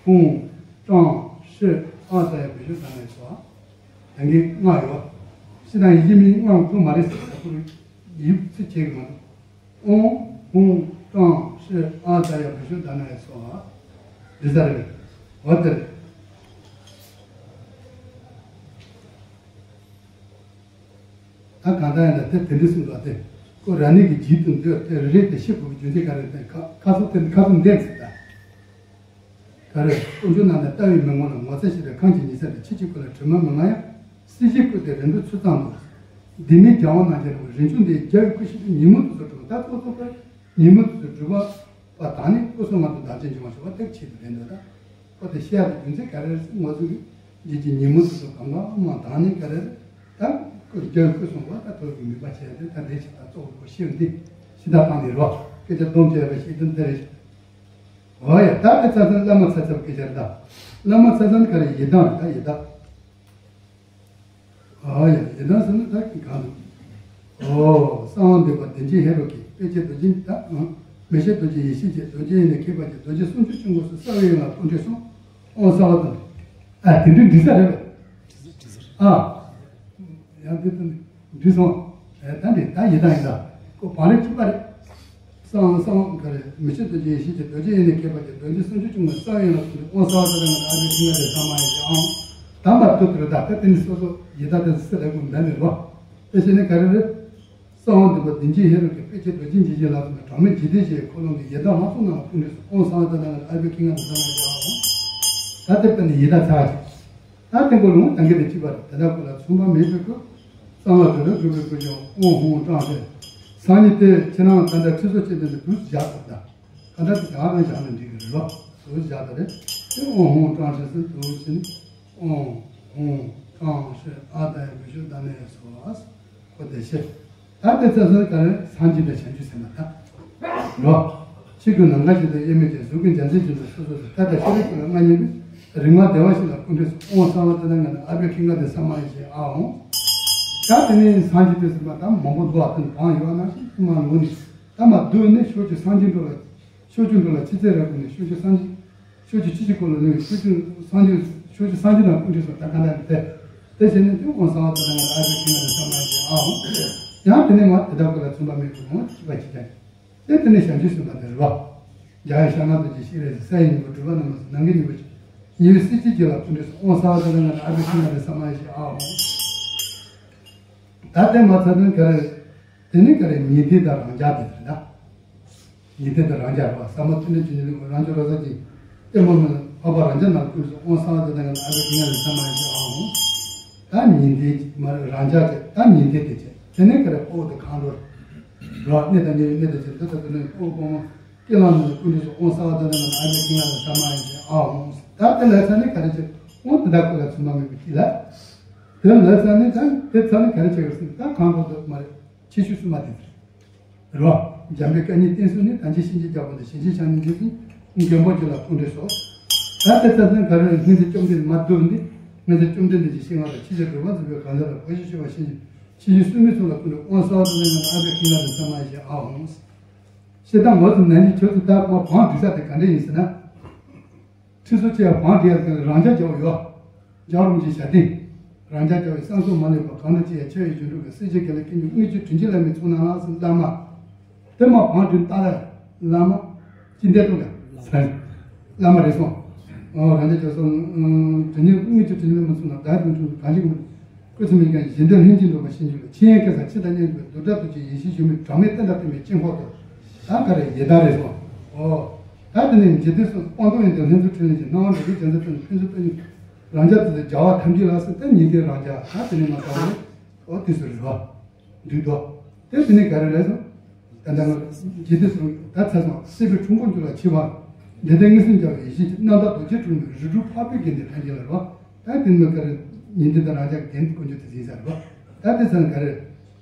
ཧཱུྃ། ཀྲང་། ཧྲཱིཿ། ཨ་ཏྱ་ཡ་བི་ཤུ་ད་ནཱ་ཡ་སྭཱ་ཧཱ། ད་གིན་ལྔ་ཡོད། ཕྱི་ནང་ཡི་གེ་མིང་ལྔ་ཀུན་མ་རེད་ཟེར་ད་ཁུ་རུ་ཡིབ་ཚིག་བྱེད་གི་མ་འདུག་ཨོཾ། ཧཱུྃ། ཀྲང་། ཧྲཱིཿ། ཨ་ཏྱ་ཡ་བི་ཤུ་ད་ནཱ་ཡ་སྭཱ་ཧཱ། འདི་ལྟར་རེད། འོ་དེ་རེད། ད་གང་ལྟར་ཡིན་ན་དེ་དེ་འདྲ་གསུངས་པ་དེ། ཁོ་རང་ཉིད་ཀྱི་རྒྱུད་དུ་འདོད་དེ་རེད་དེ་ཤེས་དགོས་ཀྱི་རྒྱུ་མཚན་ག་རེ་དེ་ཁ་ཁ་སོ་དེ་ཁ་སོ་འདེམས་ཟེར་ད། ག་རེ་དཀོན་མཆོག་རྣམས་ནི་ལྟ་བའི་མིག་སྔོན་ལ། ངོ་ཚ་ཤེས་པའི་ཁམས་ཀྱི་ཉི་ཚེ་རེད། ཁྱེད་ཀྱི་སྐུ་ལ་དྲི་མ་མི་མངའ་ཡང་། སྲིད་ཞིའི་སྐུ་དེ་རེ་འདོད་ཚུལ་ཙམ་དུ། ལྡེ་མིག་རྒྱལ་བ་རྣམས་ཀྱི་རིན་ཆེན་འདི་རྒྱལ་བའི་སྐུ་ཞེས་པའི་ཉིན་མོ་དུ་ཚོ་གྲུབ་ད་ཐོག་ཐོག་པར་ཉིན་མོ་དུ་ཚོ་གྲུབ་པ། པ་དང་ནི་སྐུ་གསུང་ངམ་དུ་བདག་ཅག་འབྱུང་བ་ཞུ་བ་ལྟར་ཆེད་དུ་རེད་འདོད་ད། ཁོ་དེ་བཤད་ཡ་དེ་རྒྱུ་མཚན་ག་རེ་རེད་ཟེར་ང་ཚོ་གི་རྗེས་ཀྱི་ཉིན་མོ་དུ་ཚོ་གང་ག་མ་དང་ནི་ག་རེ་རེད་ད། སྐུ་རྒྱལ་སྐུ་གསུང་བ་ད་ཐོག་གི་མུས་པ་བྱས་ཏེ་ད་དེ་ཆེད་ད་གཙོ་བོ་ཤེས་འདི་ཤི་ད་བཏང་ནི་རོ་སྐད་ཆ་སྡོམ་བྱས་པ་ཤེས་དོན་དེ་རེད། འོ་ཡ་ད་དེ་ཚ་ཚ་བླ་མ་ཚ་ཚ་སྐད་ཆ་རེད་ད། བླ་མ་ཚ་ཚ་ནི་ག་རེ་ཡི་དམ་རེད་ད་ཡི་དམ། ཨ་ཡ་ཡི་དམ་ཟེར་ན་ད་གང་འདུག་ཨོ་གསང་བ་འདུས་པ་བདེ་ཆེན་ཧེ་རུ་ཀའི་དཔེ་བྱད་རྡོ་རྗེ་ད་ཨང་། མི་ཤེས་རྡོ་རྗེ་ཡེ་ཤེས་བྱད་རྡོ་རྗེ་ཡི་ནི་མཁས་པ་བྱད་རྡོ་རྗེ་སུམ་ཅུ་སོ་གཉིས་ཀྱི་ས་བོན་ཡན་ལག་སྐུ་ཕྲེང་གསུམ། ཨོ་གསང་བ་དང་། ཨ་དེ་འདྲའི་འདྲི་ས་རེད་པས། ཨ་ཡང་དེ་ད་འདྲི་སོང་། ཨེ་ད་འདྲི་ད་ཡི་དམ་ཡི་དམ་ཁོ་བང་རིམ་གཅིག་པ་རེད། གསང་གསང་ག་རེ་མི་ཤེས་རྡོ་རྗེ་ཡེ་ཤེས་བྱད་རྡོ་རྗེ་ཡི་ནི་མཁས་པ་བྱད་རྡོ་རྗེ་སུམ་ཅུ་སོ་གཉིས་ཀྱི་ས་བོན་ཡན་ལག་སྐུ་ཕྲེང་ཨོ་གསང་བ་ཏདྱ་ནཱ་ལ་ཨ་བྷི་ཀི་ང་ཏ་ས་མ་ཡ་ཏི་ཨང་། དམ་པ་ཏུ་ཏུ་རུ་ད་ད་དེ་ནི་སོ་སོ་ཡི་དམ་དེ་སུ་རེད་དགོས་འདི་ནི་རོ། དེ་བཞིན་ནི་ག་རེ་རེད། གསང་བ་འདུས་པ་བདེ་ཆེན་ཧེ་རུ་ཀའི་དཔེ་བྱད་རྡོ་རྗེ་འཇིགས་བྱེད་ལ་སོགས་པའི་གྲངས་མེད་འཇིག་རྟེན་གཞིའི་འཁོར་ལོ་གི་ཡི་དམ་ལྷ་ཚོགས་རྣམས་ལ་སྐུ་ཕྲེང་གསུམ་ཨོ་གསང་བ་ཏདྱ་ནཱ་ལ་ཨ་བྷི་ཀི་ང་ཏ་ས་མ་ཡ་ཏི་ཨང་། ད་དེ་ལྟར་ནི་ཡི་དམ་ཚར་གཅིག་ད་དེ་ཀོ་ལུང་དང་གི་དེ་གཅིག་པ་དེ་དག་ཀུན་ལ་མཚུངས་པ་མེད་པའི་སྐུ། གསང་བ་དུ་རུ་གྲུབ་པའི་སྐུ་ཞབས་ཨོཾ་ཧཱུྃ་ཀྲང་ཧྲཱིཿ་སང་ཉིན་ཏེ་ཁྱེད་རང་ད་ལྟ་ཁྲི་སོ་བྱེད་དུས་ནི་དུས་བཞག་ཐུབ་ད། ག་འདྲ་དེ་ག་རང་བཞག་ན་འགྲིག་གི་རེད་ལོ། དུས་བཞག་ད་རེད། དེ་ཨོཾ་ཧཱུྃ་ཀྲང་ཧྲཱིཿ་སུ་དུས་ཕྱིན། ཨོཾ་ཧཱུྃ་ཀྲང་ཧྲཱིཿ་ཨ་ཏྱ་ཡ་བི་ཤུ་ད་ནཱ་ཡ་སྭཱ་ཧཱ། ཁོ་དེ་ཤེས། ད་དེ་ཚ་སོ་ག་རེ་སངས་རྒྱས་དང་བྱང་ཆུབ་སེམས་དཔའ་ད། རོ། ཕྱི་རྒྱུད་ནམ་མཁའ་བཞིན་དུ་དབྱེར་མེད་ཅིང་གཟུགས་ཀྱི་འཇའ་ཚོན་བཞིན་དུ་སོ་སོ་སོ་ད་ལྟ་ཤེས་རིག་ཀུན་ལ་མངའ་བརྙེས་པའི་ རིག་མ་བདེ་བ་ཞིག་ལ་སྐུ་འདྲེན་སོགས་དབང་གསང་བ་དེ་དང་ང་ནི་ཨ་བེ་ཁི་ང་དེ་ས་མ་ཡེ་ཤེས་ཨ་འོང་། ད་དེ་ནས་སངས་རྒྱས་དེ་ཟིན་པ་ད་མང་པོ་འདུག་ཨ། དེ་ནི་གང་ཡོད་ན་ཞིག་དེ་མ་ལུག་ནི་ད་མ་བསྡུ་ནས་ཕྱོགས་ཀྱི་སངས་རྒྱས་འགྲོ་ལ་ཕྱོགས་བཅུ་འགྲོ་ལ་ཅི་ཚེ་རབ་ཀུན་ནས་ཕྱོགས་བཅུ་སངས་རྒྱས། ཕྱོགས་བཅུ་ཅི་ཞིག་གོ་ལ་ནི་ཕྱོགས་བཅུ་སངས་རྒྱས་ཕྱོགས་བཅུ་སངས་རྒྱས་དང་སྐུ་འདྲེན་སོགས་ད་ག་འདྲ་རེད་དེ། དེ་བྱས་ནས་དེ་དབང་གསང་བ་དེ་དང་ང་ནི་ཨ་བེ་ཁི་ང་དེ་ས་མ་ཡེ་ཤེས་ཨ་འོང་། ཡང་དེ་ནས་མ་དེ་དག་ཀུན་ལ་མཚུངས་པ་མེད་པའི་ངོ་བོ་གཅིག་པ་གཅིག་རྐྱང་། དེ་དེ་ནས་བྱང་ཆུབ་སེམས་དཔའ་དེ་རེད་བ། འཇམ་དབྱངས་ཤར་ནག་རྡོ་རྗེ་ཤེས་རབ་ཀྱི་ས་ཡི་སྙིང་པོ་སྒྲུབ་པ་རྣམ་པ་ཚོ་ནམ་མཁའི་སྙིང་པོ་ཆེ། ཉི་འོད་སྲིད་ཞིའི་རྒྱུད་ལ་སྐུ་འདྲེན་སོགས་དབང་གསང་བ་དེ་དང་ང་ནི་ཨ་བེ་ཁི་ང་དེ་ས་མ་ཡེ་ཤེས་ཨ་འོང་། ད་དེ་མ་ཚར་དོན་ག་རེ། དེ་ནི་ག་རེ་ཉན་ཐོས་དང་རང་རྒྱལ་དེ་རེད་ད། ཉན་ཐོས་དང་རང་རྒྱལ་རེད་བ། ཟབ་མོ་ཐུན་ལས་རྒྱུ་ཉིད་ལས་རང་བྱུང་རོལ་རྩེད་ཅན། ལྟད་མོ་མེད་ལ་འཕགས་པ་རང་རྒྱལ་རྣམས་ཀུན་སོགས་དབང་གསང་བ་དེ་དང་ང་ནི་ཨ་བེ་ཁི་ང་དེ་ས་མ་ཡེ་ཤེས་ཨ་འོང་། ད་ཉན་ཐོས་མ་རེད་རང་རྒྱལ་བྱས། ད་ཉན་ཐོས་དེ་བྱས། དེ་ནས་ག་རེ་དཔའ་བོ་དེ་གང་འགྲོ་རེད་བ། གནས་དང་ཉེ་བའི་གནས་དང་བཅས་འདི་ལྟ་བུ་ནི་དཔའ་བོ་དཔའ་མོ་སྐྱེ་ལམ་ནི་ཀུན་འདུས་སོགས་དབང་གསང་བ་དེ་དང་ང་ནི་ཨ་བེ་ཁི་ང་དེ་ས་མ་ཡེ་ཤེས་ཨ་འོང་། ད་དེ་ལ་ཚ་ནི་ག་རེ་བྱས། དབང་དེ་དག་ཀུན་ལ་མཚུངས་པ་མེད་པའི་གཅིག་ལ། དེ་ལ་ཚ་ནི་ད་དེ་ཚ་ནི་ག་རེ་བྱས་ཡོད་ཟེར་ན་ད་གང་འགྲོ་དེ་མ་རེད། ཆེ་ཤོས་སུ་མ་དེ་རེད་བ། འཇམ་དཔལ་བཀའ་རྙིང་བསྟན་སྲུང་ནི། དམ་ཅན་གཤིན་རྗེ་རྒྱལ་པོ་འདི། ཞིང་ཆེན་ཕྱག་ནི་འདི་ཚུ་མགོན་པོ་རྒྱུད་ལ་སྐུ་འདྲེན་སོགས། ད་ལྟའི་ཚེ་ཚན་ག་རེ་སྔོན་ཚེ་བཅོམ་ལྡན་མ་བསྡུ་འདི། སྔོན་ཚེ་བཅོམ་ལྡན་འདས་ཀྱི་ཞིང་ང་ལ་ཕྱི་ཕྱིར་གྲུབ་པ་འཛིན་པའི་གང་ཟག་ལ་བུ་ཞིག་ཤི་བ་ཤི་ཞིང་ཤི་ཞིང་སུན་མི་ཚུགས་ལ་སྐུ་འདྲེན་དབང་གསང་བ་དང་ལྡན་ང་ལ་ཨ་བེ་ཁི་ང་དེ་ས་མ་ཡེ་ཤེས་ཨ་འོང་། ཞེ་སྡང་ངོ་ཚ་ནད་གཞི་ཁྱོད་ཚོ་ལྟར་མ་བང་སྒྲིག་ས་དེ་ག་འདྲ་ཡིན་ཟེར་ན། ཁྲི་ཚོ་ཆེ་བ་བང་སྒྲིག་ཡ་དེ་རང་འཇགས་རྒྱག་ཡོད། འཇགས་རུམ་གྱི་བྱ་དེ། རང་འཇགས་རྒྱག་པའི་བསང་གསོལ་མ་ལེགས་པ་གང་ན་ཅི་ཡང་ཆོས་ཡི་རྒྱུན་དྲུག་གི་སྲས་བཅས་དགེ་ལེགས་ཀུན་གྱི་དངུལ་གྱི་དྲིན་གྱིས་བླ་མའི་ཚོགས་གནང་ལགས་སུ་བླ་མ། དེ་མ་བང་སྒྲིག་ལྟ་ལ་བླ་མ། ཅི་འདས་དྲུག་ལ། བླ་མ་རེད་སོང་། ཨོ་རང་འཇགས་རྒྱག་སོང་། དྲིན་གྱིས་དངུལ་གྱི་དྲིན་གྱིས་བླ་མ་ཚོགས་གནང་བདག་དྲིན་དྲུང་གང་ཞིག་མ། སྐུ་ཚེ་མི་འགྱངས་གཞན་དོན་ལྷུན་གྱིས་འགྲུབ་པར་ཤིན་ཏུ་སླད། ཕྱི་ཡང་སྐད་གསང་ཕྱི་དང་མཉམ་གྱུར་པའི་བདུད་དགྲ་བཏུལ་ཕྱིར་ཡེ་ཤེས་སྒྱུ་མའི་སྒྲོན་མེ་བསྟན་དང་བསྟན་པའི་དཀྱིལ་འཁོར་དུ། ད་ག་རེ་ཡི་དྭགས་རེད་སོང་། ཨོ། ད་དེ་ནས་འཇིག་རྟེན་གསུམ་དབང་ཐོབ་ཡོན་ཏན་ལྷུན་གྱིས་འཕྲིན་ལས་ཀྱི་སྣང་བ་འགྲོ་ཀུན་རྒྱལ་མཚན་ཕུན་ཚོགས་དཔལ་གཉིས་རང་འཇགས་དེ་ཚོ་བྱ་བ་ཐམས་ཅད་ལ་སོགས་ཏེ་ཉན་ཐོས་རང་འཇགས་ད་དེ་ནས་མ་ཚར་བ་རེད། ཨོ་དེ་ཚོ་རེད་བ། འདུས་དོ། དེ་དེ་ནས་ག་རེ་རེད་སོང་། ད་ལྟ་ང་ཇི་ལྟར་སོང་ད་ཚར་སོང་སྲིད་པའི་འཁྲུལ་འཁོར་འགྱུར་བ་འཆི་བ། འདི་ལྟར་མངོན་སུམ་འཇལ་བའི་ཡེ་ཤེས་ཀྱི་རྣམ་དག་རྡོ་རྗེ་དྲུག་མའི་རིགས་དྲུག་འཕགས་པའི་དགེ་འདུན་ཐམས་ཅད་ལ་རོ། ད་དེ་ནི་ག་རེ་ཉན་ཐོས་དང་རང་འཇགས་དགེ་འདུན་དཀོན་མཆོག་དེ་ཟིན་ས་རེད་བ། ད་དེ་ཚར་ནས་ག་རེ།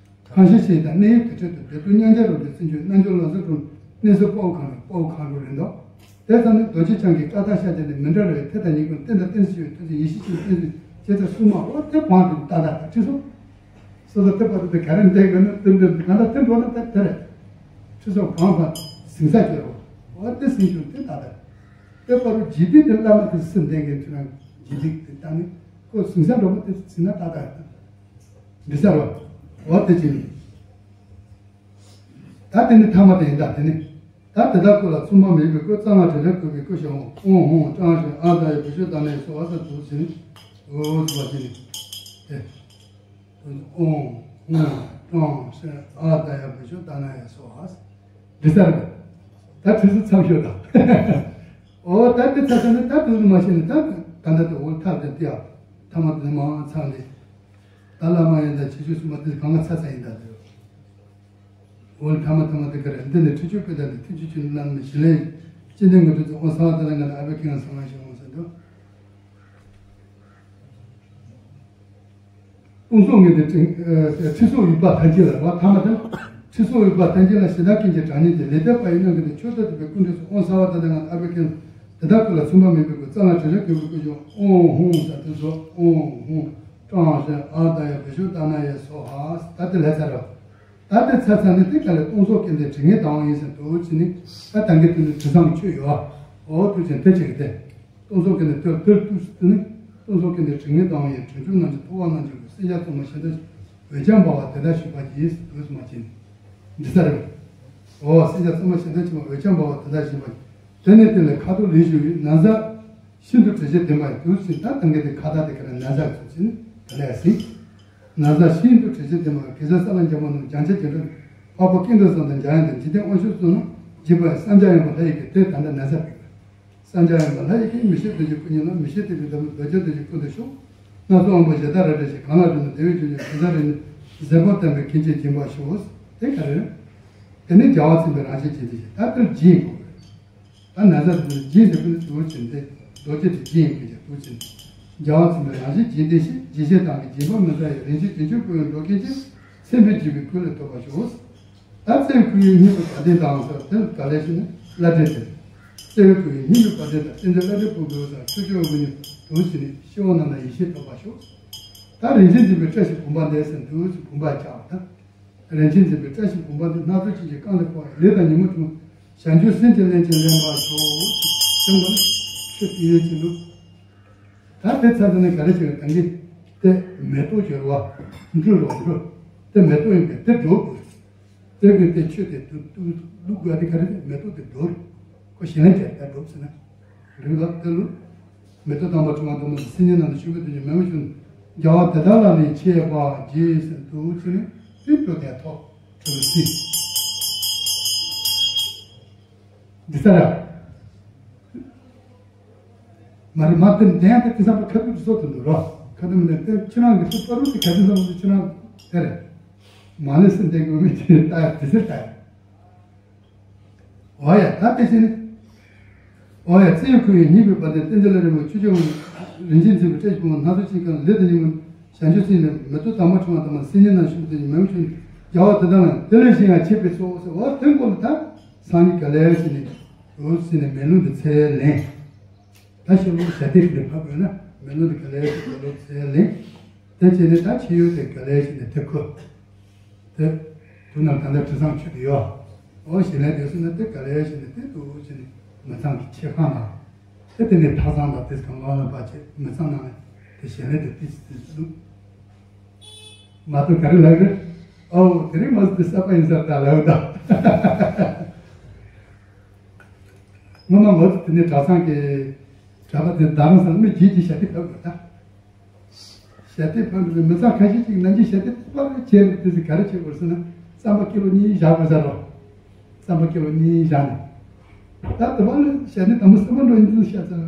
ཁང་ཤིང་ཆེ་དང་གནས་ཡུལ་དུར་ཁྲོད་དུ། བདེ་སྡུག་མཉམ་བརྗེ་རོ་བརྒྱའི་སེམས་བྱུང་། རྣལ་འབྱོར་ལམ་ཟབ་གྲོང་གནས་སུ་དཔའ་བོ་གང་རུང་དཔའ་བོ་གང་རུང་རེད་འདུག་དེ་ཙམ་ནི་རྡོ་རྗེ་འཆང་གི་བཀའ་རྟགས་ཤཱཀྱ་ནི། མི་འབྲལ་བའི་མཐའ་དང་ཉེ་འཁོར་རྟེན་དང་བརྟེན་ཚུལ་ཡོད། ཐུགས་རྗེ་ཡེ་ཤེས་ཀྱི་བརྟེན་ཚུལ་ཇི་ལྟར་གསུངས་མ། འོ་དེ་བང་དུ་ཏག་ཏག་ཏག་ཁྲི་སོ། སོ་སོ་དེ་བར་དུ་དེ་ག་རེ་འདེགས་དགོས་ན་དེ་འདེགས་གང་ལྟར་དེ་འགྲོ་ན་ད་དེ་རེད། ཁྲི་སོ་བང་བ་ཟིང་ས་སྐྱོ་རོ། འོ་དེ་ཟིང་སྐྱོ་དེ་ཏག་ཏག་དེ་བར་དུ་འཇིག་རྟེན་དེ་བླ་མ་དེ་སུ་འདེགས་མཁན་ཁྱོད་རང་འཇིག་རྟེན་དེ་ལྟ་ནི་ཁོ་ཟིང་ས་འགྲོ་མ་དེ་ཟིང་ན་ཏག་ཏག་འདི་ས་རོ། འོ་དེ་ཅི་ནི། ད་དེ་ནི་ཐ་མ་དེ་ཡིན་ད་དེ་ནི། ད་དེ་དག་ཀུན་ལ་མཚུངས་པ་མེད་པའི་སྐུ། རྩ་ལྔ་དྲིལ་བུས་བསྐོར་བའི་སྐུ་ཞབས་ཨོང་ཧོང་ཀྲང་ཧྲེང་ཨ་ད་ཡ་བུ་ཤོ་ད་ན་ཡ་སོ་ཨ་ས་དུ་ཟིན། འོ་ཟུ་བ་ཅི་ནི། དེ། ཨོང་ཧོང་ཀྲང་ཧྲེང་ཨ་ད་ཡ་བུ་ཤོ་ད་ན་ཡ་སོ་ཨ་ས། འདི་ལྟར། ད་དུས་སུ་མཚམས་ཤོད་དང་། འོ་ད་དེ་ཚ་ཚ་ནི་ད་དུས་སུ་མ་ཤེས་ནི་ད་ད་ད་དུ་འོ་ཐབས་དེ་དེ་ཡ། ཐ་མ་དེ་ནི་མ་ཚང་ནི། ད་བླ་མ་ཡིན་ད་ཆེ་ཆུང་སུ་མ་དེ་གང་ག་ཚ་ཚ་ཡིན་ད་དེ། འོ་ཐ་མ་ཐ་མ་དེ་ག་རེ་འདི་ནི་ཁྲི་ཆོས་སྐུ་དང་ནི་ཐུགས་རྗེ་ཆུ་ནི་བླ་མ་ཞི་ལན། ཅི་འདི་ངོ་སྤྲོད་དུ་ཨོ་ས་བ་ད་ལ་ང་ད་ཨ་བེ་ཁེ་ང་ས་མ་ཤི་འོང་ས་འདུག་སྟོང་ཚོགས་ངེས་ཏེ་ཁྲི་སོགས་དབྱུག་པ་ཐམས་ཅད་ལ་རོ། ཐ་མ་དེ་ཁྲི་སོགས་དབྱུག་པ་ཐམས་ཅད་ལ་ཞེ་སྡང་ཀུན་གྱི་གྲངས་སྙེད་ཀྱི་ལས་དད་པ་ཡི་རྣམ་ཀུན་ཏུ་མཆོག་ཏུ་གྲུབ་པའི་སྐུ་འདྲ་སོགས་ཨོང་ས་བ་ད་ལྟ་ང་ཨ་བེ་ཀན་དེ་དག་ཀུན་ལ་མཚུངས་པ་མེད་པའི་སྐུ། རྩ་ལྔ་དྲིལ་བུས་བསྐོར་བའི་སྐུ་ཞབས་ཨོང་ཧོང་ད་དེ་ཚོ་ཨོང་ཧོང་ཀྲང་ཧྲེང་ཨ་ད་ཡ་བུ་ཤོ་ད་ན་ཡ་སོ་ཧ་ད་དེ་ལས་ཚར་རོ། ད་དེ་ཚར་ཚར་ནས་དེ་ག་ལས་སྟོང་ཚོགས་ཀུན་ཏུ་དྲི་ངན་དང་བ་ཡིན་ཟེར་དུ་ཕྱིན་ནས་ད་ད་གིན་དེ་ནི་དྲི་བཟང་གི་ཆོས་ཡོད་ཨོ་དུ་ཅན་དེ་ཅིག་གི་དེ། སྟོང་ཚོགས་ཀྱི་ནི་དོན་དོན་བཏུས་སུ་ནི། སྟོང་ཚོགས་ཀྱི་ནི་དྲི་ངན་དང་བའི་དྲི་མཆོག་རྣམས་ཀྱི་ཐོ་བ་རྣམས་ཀྱི་སེམས་ཅན་གཙང་མ་ཞེ་འདོད་འོད་ཆགས་འབར་བ་དེ་དག་ཞུགས་པ་ཡིས་དུས་སུ་མ་ཕྱིན། འདི་ལྟར། འོ་སེམས་ཅན་གཙང་མ་ཞེ་འདོད་ཆེན་པོ་འོད་ཆགས་འབར་བ་དེ་དག་བཞིན་པ། དེ་ནི་དེ་ལས་ཁ་དོག་ལེགས་བྱུང་བའི་ན་བཟའ་ཤིན་ཏུ་དྲི་ཞིམ་ལྡན་པ་ཡི་དུས་སུ་ད་ལྟ་འགལ་ཏེ་ཁ་དག་དེ་ག་ར་ན་བཟའ་ཚུལ་ཕྱིན་དེ་ལས་སྲིད། ན་བཟའ་ཤིན་ཏུ་དྲི་ཞིམ་ལྡན་པ་གེ་སར་ས་ལ་འཇམ་པོ་རྣམས་བརྒྱངས་ཆ་རྒྱས་འགྲོ་འཕགས་པ་ཀུན་ཏུ་བཟང་དང་འཇམ་དབྱངས་དང་འཇིག་རྟེན་དབང་ཕྱུག་གསུམ་རྣམས་བགྱིས་པ་ཡི་སངས་རྒྱས་ཡོན་པོ་ལྷ་ཡི་གེ་དེ་ད་ལྟ་ན་བཟའ་ཕུལ། སངས་རྒྱས་ཡོན་པོ་ལྷ་ཡི་གེ་མི་ཤེས་དོན་གྱི་སྐུ་ཉིད་ལ་མི་ཤེས་དོན་གྱི་ལྟ་བུ་རྡོ་རྗེ་རྡོ་རྗེ་ཀུན་ཏུ་ཤོག་སྣ་ཚོགས་དབང་པོ་ཞེ་དག་རེ་རེ་ཞིག་གང་ལ་རིགས་ན་བདེ་བའི་རྒྱུ་ཉིད་གེ་སར་རིགས་ནི་གཟིགས་པ་བསྟན་པའི་མཁན་ཆེན་སྦྱིན་པ་ཤོག་དེ་ག་རེ། དེ་ནས་རྒྱལ་བ་ཚིམ་པའི་རང་བཞིན་ཅན་དེ་ཞིག་ད་ལྟར་སྦྱིན་དགོས། ད་ན་བཟའ་དེ་ཚོ་སྦྱིན་དེ་ཀུན་ཏུ་བྱིན་ཏེ་རྡོ་རྗེ་དེ་སྦྱིན་ཡོད་ཀྱི་རྡོ་རྗེ། རྒྱལ་བ་ཚིམ་པའི་རང་བཞིན་སྦྱིན་དེ་ཞེས་སྦྱིན་བྱེད་དང་གི་སྦྱིན་པ་མི་འདྲ་ཡི་རིན་ཆེན་དྲི་ཆབ་བསྐོན་པའི་འགྲོ་མཁན་གྱི་སེམས་དཔའི་སྦྱིན་པའི་ཀུན་ལས་ཐོབ་པར་ཤོག་ད་ཚེ་ཁུ་ཡི་སྙིང་པོ་བ་དན་དང་སོགས་དེ་ག་ལས་ཤེས་ན་བླ་བྲེ་དེ། བརྩེ་བའི་སྐུ་ཡི་སྙིང་པོའི་དཔལ་ལྡན་དང་། བསྟན་འཛིན་བླ་བྲེ་ཕུར་བུ་ཟེར། ཆོས་སྐྱོང་དབུ་བརྙེས་འདུག་ཟེར་ནས་ཤི་བ་རྣམས་ལ་ཡེ་ཤེས་ཐོབ་པར་ཤོག་ད་རིན་ཆེན་འཛིན་པའི་བཀྲ་ཤིས་བུམ་པ་འདི་ཟེར་འདུག་ཟེར་བུམ་པ་བཅག་པ་དང་། རིན་ཆེན་འཛིན་པའི་བཀྲ་ཤིས་བུམ་པ་འདི། སྣ་ཚོགས་ཆོས་ཀྱིས་བཀང་སྟེ་ཕོག་ཡ། ལས་དང་ཉོན་མོངས་དྲི་མ། བྱང་ཆུབ་སེམས་ཀྱི་རླན་ཅན་ལེན་པར་ཤོག་ཅེས་གསུངས་པ་ནི་ཆོས་ཀྱི་ཡོན་ཅན་དུ། ད་དེ་ཚར་དུས་ནས་ག་རེ་བྱེད་དགོས། ད་གིན་དེ་མེ་ཏོག་ཅིག་རེད་བ། འབྲུ་རེད་བ། འབྲུ་དེ་མེ་ཏོག་ཡིན་པས་དེ་འགྲོ་དགོས། དེ་གིན་དེ་ཆོས་དེ་དུ་དུ་བླུག་དགོས། དེ་ག་རེ་རེད། མེ་ཏོག་དེ་འགྲོ་རེད། ཁོ་ཞིང་ལས་ཀྱི་དེ་འགྲོ་ཟེར་ན་རིང་ལ་དེ་ལུ་མེ་ཏོག་དམ་པ་བྱུང་བ་དང་། སིལ་སྙན་ནང་དུ་ཞུགས་པའི་དུས་ཀྱི་མེ་མོ་ཆུ་རྒྱལ་བ་དེ་དག་ལ་ནི་མཆོད་པར་བགྱི་ཟེར་འདུག་ཟེར་ནས་དེ་འགྲོ་དེ་ཐོག་གྲོལ་སྲིད། འདི་ས་ར། མ་རེད། མ་དེ་འདྲ་ཡང་དེ་དེང་སང་ཁ་ཐུག་ཏུ་བཟོ་ཐུབ་འདུག་རོ། ཁ་ཐུག་མི་འདྲ་དེ་ཁྱེད་རང་གི་སུ་པ་རུ་དེ་ག་དུས་བཟོ་འདུག་ཁྱེད་རང་དེ་རེད། མ་ནི་སུ་འདྲ་དགོས་མི་དེ་ལྟ་དེ་ཟེར་ལྟ། འོ་ཡ། ད་དེ་བྱས་ནས། འོ་ཡ། བརྩེ་བའི་སྐུ་ཡི་སྙིང་པོའི་དཔལ་ལྡན། བསྟན་འཛིན་བླ་བྲེ་ཕུར་བུ། ཆོས་སྐྱོང་དབུ་བརྙེས་འདུག་རིན་ཆེན་འཛིན་པའི་བཀྲ་ཤིས་བུམ་པ། སྣ་ཚོགས་ཆོས་ཀྱིས་བཀང་སྟེ་ཕོག་ཡ། ལས་དང་ཉོན་མོངས་དྲི་མ། བྱང་ཆུབ་སེམས་ཀྱི་རླན་ཅན་ལེན་པར་ཤོག་དེ་ནི་མེ་མོ་ཆུ་རྒྱལ་བ་དེ་དག་ལ། དེ་ལས་གཞན་ཡང་མཆོད་པའི་ཚོགས་ཟེར། འོ་དེ་འགོ་ལ་ད་སངས་རྒྱས་ག་ལེར་བྱས་ནས་འོ་ཟེར་ནས་མེ་ལོང་དེ་ཚེ་ལེན། ད་ཤོ་ལོ་ཀ་ཞལ་ཏིག་དེ་ཕབ་དགོས་ན་མེ་ལོང་དེ་ག་ལེར་ཤོ་ལོ་ཀ་ཚེ་ལེན། དེ་བྱས་ནས་ད་ཕྱི་ཡུལ་དེ་ག་ལེར་བྱས་ནས་དེ་ཁུ། དེ་དུ་ནང་ད་ལྟ་དྲི་བཟང་ཆུ་དེ་ཡོད། འོ་ཞིང་ལས་དེ་སུ་ན་དེ་ག་ལེར་བྱས་ནས་དེ་དུ་བྱས་ནས་མི་ཚང་གི་ཆེ་ཁང་ལ། དེ་དེ་ནས་ཐག་ཚང་ལ་དེ་གང་གང་ལ་ཕར་བྱས། མི་ཚང་ནང་ནས་དེ་ཞིང་ལས་དེ་ཏིས་ཏིས་བླུགས། མ་གཏོགས་ག་རེ་ལབ་རེད། ཨོ་དེ་རིང་མ་སུ་དེ་གསར་པ་ཡིན་ས་ད་ལབ་ད། སྔོན་མ་ངོ་ཚ་དེ་ནས་གྲྭ་ཚང་གི་གྲྭ་པ་དེ་རྡ་རམ་ས་ལ་མི་བརྒྱད་ཀྱིས་ཞལ་ཏིག་ཕབ་དགོས་ད། ཞལ་ཏིག་ཕབ་དགོས། མི་ཚང་ཁ་ཤས་ཅིག་ནམ་རྒྱུན་ཞལ་ཏིག་ཕབ་བྱས་དུས་ག་རེ་བྱེད་དགོས་ཟེར་ན། རྩམ་པ་ཀི་ལོ་གཉིས་བཞག་དགོས་ཟེར་རོ། རྩམ་པ་ཀི་ལོ་གཉིས་བཞག་ནས། ད་དེ་བ་ལ་ཞལ་ཏིག་དང་པོ་སེམས་པ་འགྲོ་ཡིན་དུས་བཤད་ཚར།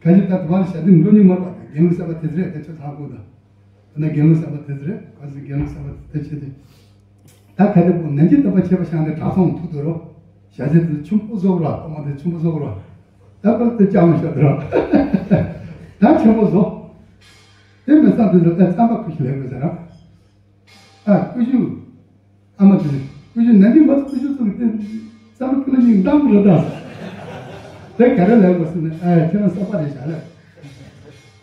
ག་ཞིག་ད་དེ་བ་ལ་ཞལ་ཏིག་འགྲོ་ཉིན་མོར་བ་དང་དགེ་ལུགས་གསར་པ་དེ་ཚོ་རེད། དེ་ཚོ་ཐང་དགོས་དང་། ད་ནི་དགེ་ལུགས་གསར་པ་དེ་ཚོ་རེད། ག་ཚོད་དགེ་ལུགས་གསར་པ་དེ་བྱེད་དེ། ད་ག་དེ་པོ་ནན་གྱིས་བསྟན་པ་ཁྱད་པར་ཤང་དེ་གྲྭ་ཚང་ཐུག་དུ་རོ། ཞལ་ཟས་དེ་ཆུན་པོ་བཟོ་རོ། ཐོག་མ་དེ་ཆུན་པོ་བཟོ་རོ། ད་པར་དེ་ཅང་མི་ཤོད་དུ་རོ། ད་ཆེན་པོ་བཟོ། དེ་མི་ཚང་དེ་ཚོ་ད་རྩམ་པ་ཁུ་ཤི་ལེགས་དགོས་ཟེར་ར། ཨ་ཀུ་ཤུ། ཨ་མ་དེ་ཀུ་ཤུ་ནན་གྱིས་མ་ཀུ་ཤུ་ཚུགས་དེ་རྩམ་པ་ཀི་ལོ་གཉིས་འདང་རེད་ད། དེ་ག་རེ་ལེགས་དགོས་ཟེར་ན། ཨ་ཁྱེད་རང་གསར་པ་རེད་བཞག་ལེ།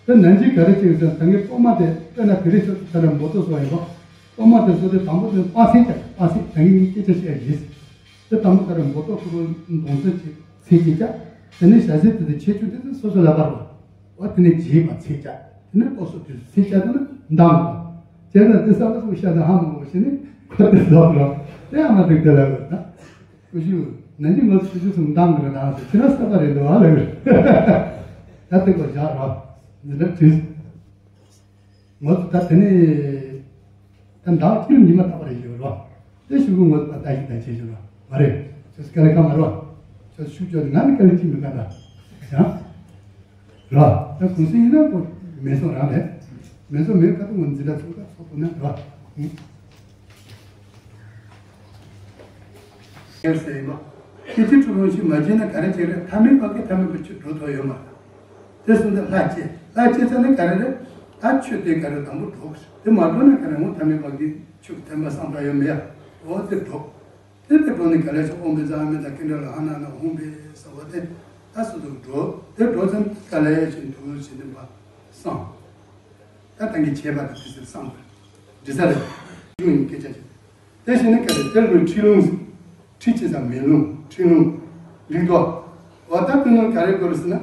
དེ་ནན་གྱིས་ག་རེ་བྱེད་ཟེར་ན། ད་ངའི་གཏོར་མ་དེ་དཔེར་ན་བེ་རི་ཆོས་ཚོ་ལ་མོ་ཏོ་བཟོ་ཡིན་པ། གཏོར་མ་དེ་བཟོ་དུས་དང་པོ་དེ་སྤ་སེ་བྱ། སྤ་སེ་ད་ངས་ངའི་སྐད་ཆ་བཤད་ཡིན། དེ་དང་པོ་ད་རེ་མོ་ཏོ་ཁོ་རང་མདུང་རྩེ་གཅིག་ཚེ་གཅིག་བྱ། དེ་ནས་ཞལ་ཟས་དེ་དེ་ཆེ་ཆུང་དེ་དེ་སོ་སོ་ལ་བར་བ། འོ་དེ་ནས་རྗེས་མ་ཚེ་བྱ། དེ་ནས་ལྟོ་སོ་དེ་ཚེ་བྱ་དེ་ནི་འདང་བ། བྱས་ན་དེ་ས་ལ་སོ་བཤད་ན་ཧ་མ་གོ་བ་བྱས་ནས་ཁོ་དེ་ལོག་རོ། དེ་ཨ་མ་དེ་དེ་ལ་བར་ད། ཀུ་ཤུ། ནན་གྱིས་ང་ཚོ་ཆུ་ཆུ་ཚུར་འདང་གི་རེད་ད་ཟེར། ཁྱེད་རང་གསར་པ་རེད་འདུག་ཨ་ལབ་གི་རེད། ད་དེ་གོ་བཞག་རོགས། འདི་འདྲ་དྲིས། ང་ཚོ་ད་དེ་ནས་ད་ཟླ་བ་གཅིག་ལ་ཉི་མ་རྟག་པ་རེ་ཡོད་རོགས། དེ་ཞུ་གི་ང་ཚོ་ད་ལྟ་ཞིག་ད་བྱེད་ཞུ་རོགས། མ་རེད། ཁྱོད་ཚོ་དཀའ་ལས་ཁག་མ་རོགས། ཁྱོད་ཚོ་ཤུགས་ཀྱོག་ང་ནི་དཀའ་ལས་གཅིག་མི་དཀའ་ད། ཡང་། རོགས། ད་གུང་སེང་ཡིན་ན་ཁོ་མེ་སོང་རང་རེད། མེ་སོང་མེད་ཁ་ཐུག་ང་འཛིན་གྲྭ་ཚོགས་ཁ་ཚོགས་ཐུབ་ན་རོགས། ཨུ། ཟེར་ཡིན་པ། སྐད་ཅིག་ཁྲོ་རུང་ཞིག་མ་བྱས་ན་ག་རེ་བྱེད་རེད། ཐ་མལ་པ་གིས་ཐ་མལ་པའི་ཆོས་སྒྲུབ་ཐུབ་ཡོད་མ་རེད། དེ་སོང་ཙང་ལྷ་སྐྱེས། ལྷ་སྐྱེས་ཚར་ན་ག་རེ་རེད། ད་ཆོས་དེ་ག་རེ་དང་པོ་སྒྲུབ་དགོས་རེད། དེ་མ་སྒྲུབ་ན་ག་རེ་འོང་། ཐ་མལ་པ་གིས་ཆོས་ཀྱི་བསྟན་པ་བསམ་པ་ཡོད་མེད་ཡ། འོ་དེ་སྒྲུབ། དེ་དེ་སྒྲུབ་ནས་ག་ལེར་ཆོས་ཨོཾ་བཛྲ་ཨ་མི་ཏྲ་ཀཎྜི་ལ་ཧ་ན་ན་ཧཱུྃ་ཕཊ་ཟེར་བ་དེ་ད་སོ་སོ་སྒྲུབ། དེ་སྒྲུབ་ཚར་ན་ག་ལེར་ཆོས་འདུལ་བྱེད་བསྟན་པ་བསམ། ད་ད་གིན་བྱས་པ་དེ་དེ་ཚོ་བསམ་པ་འགྲིག་ས་རེད། ཡོང་ཡིན་སྐད་ཆ་བྱེད། དེ་བཞིན་ནི་ག་རེ་དེ་ལ་ཁྲིད་ལུང་ཟེར། ཁྲིད་ཅེས་ཙམ་མེ་ལུང་ཁྲིད་ལུང་། ལུང་རྟོགས། འོ་ད་དེ་ནང་ག་རེ་དགོས་རེད་ཟེར་ན།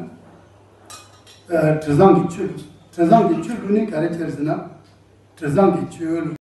ཨ་དྲི་བཟང་གི་ཆོས། དྲི་བཟང་གི་ཆོས་ལུགས་ནི་ག་རེ་བྱས་རེད་ཟེར་ན། དྲི་བཟང་གི་ཆོས་ལུགས།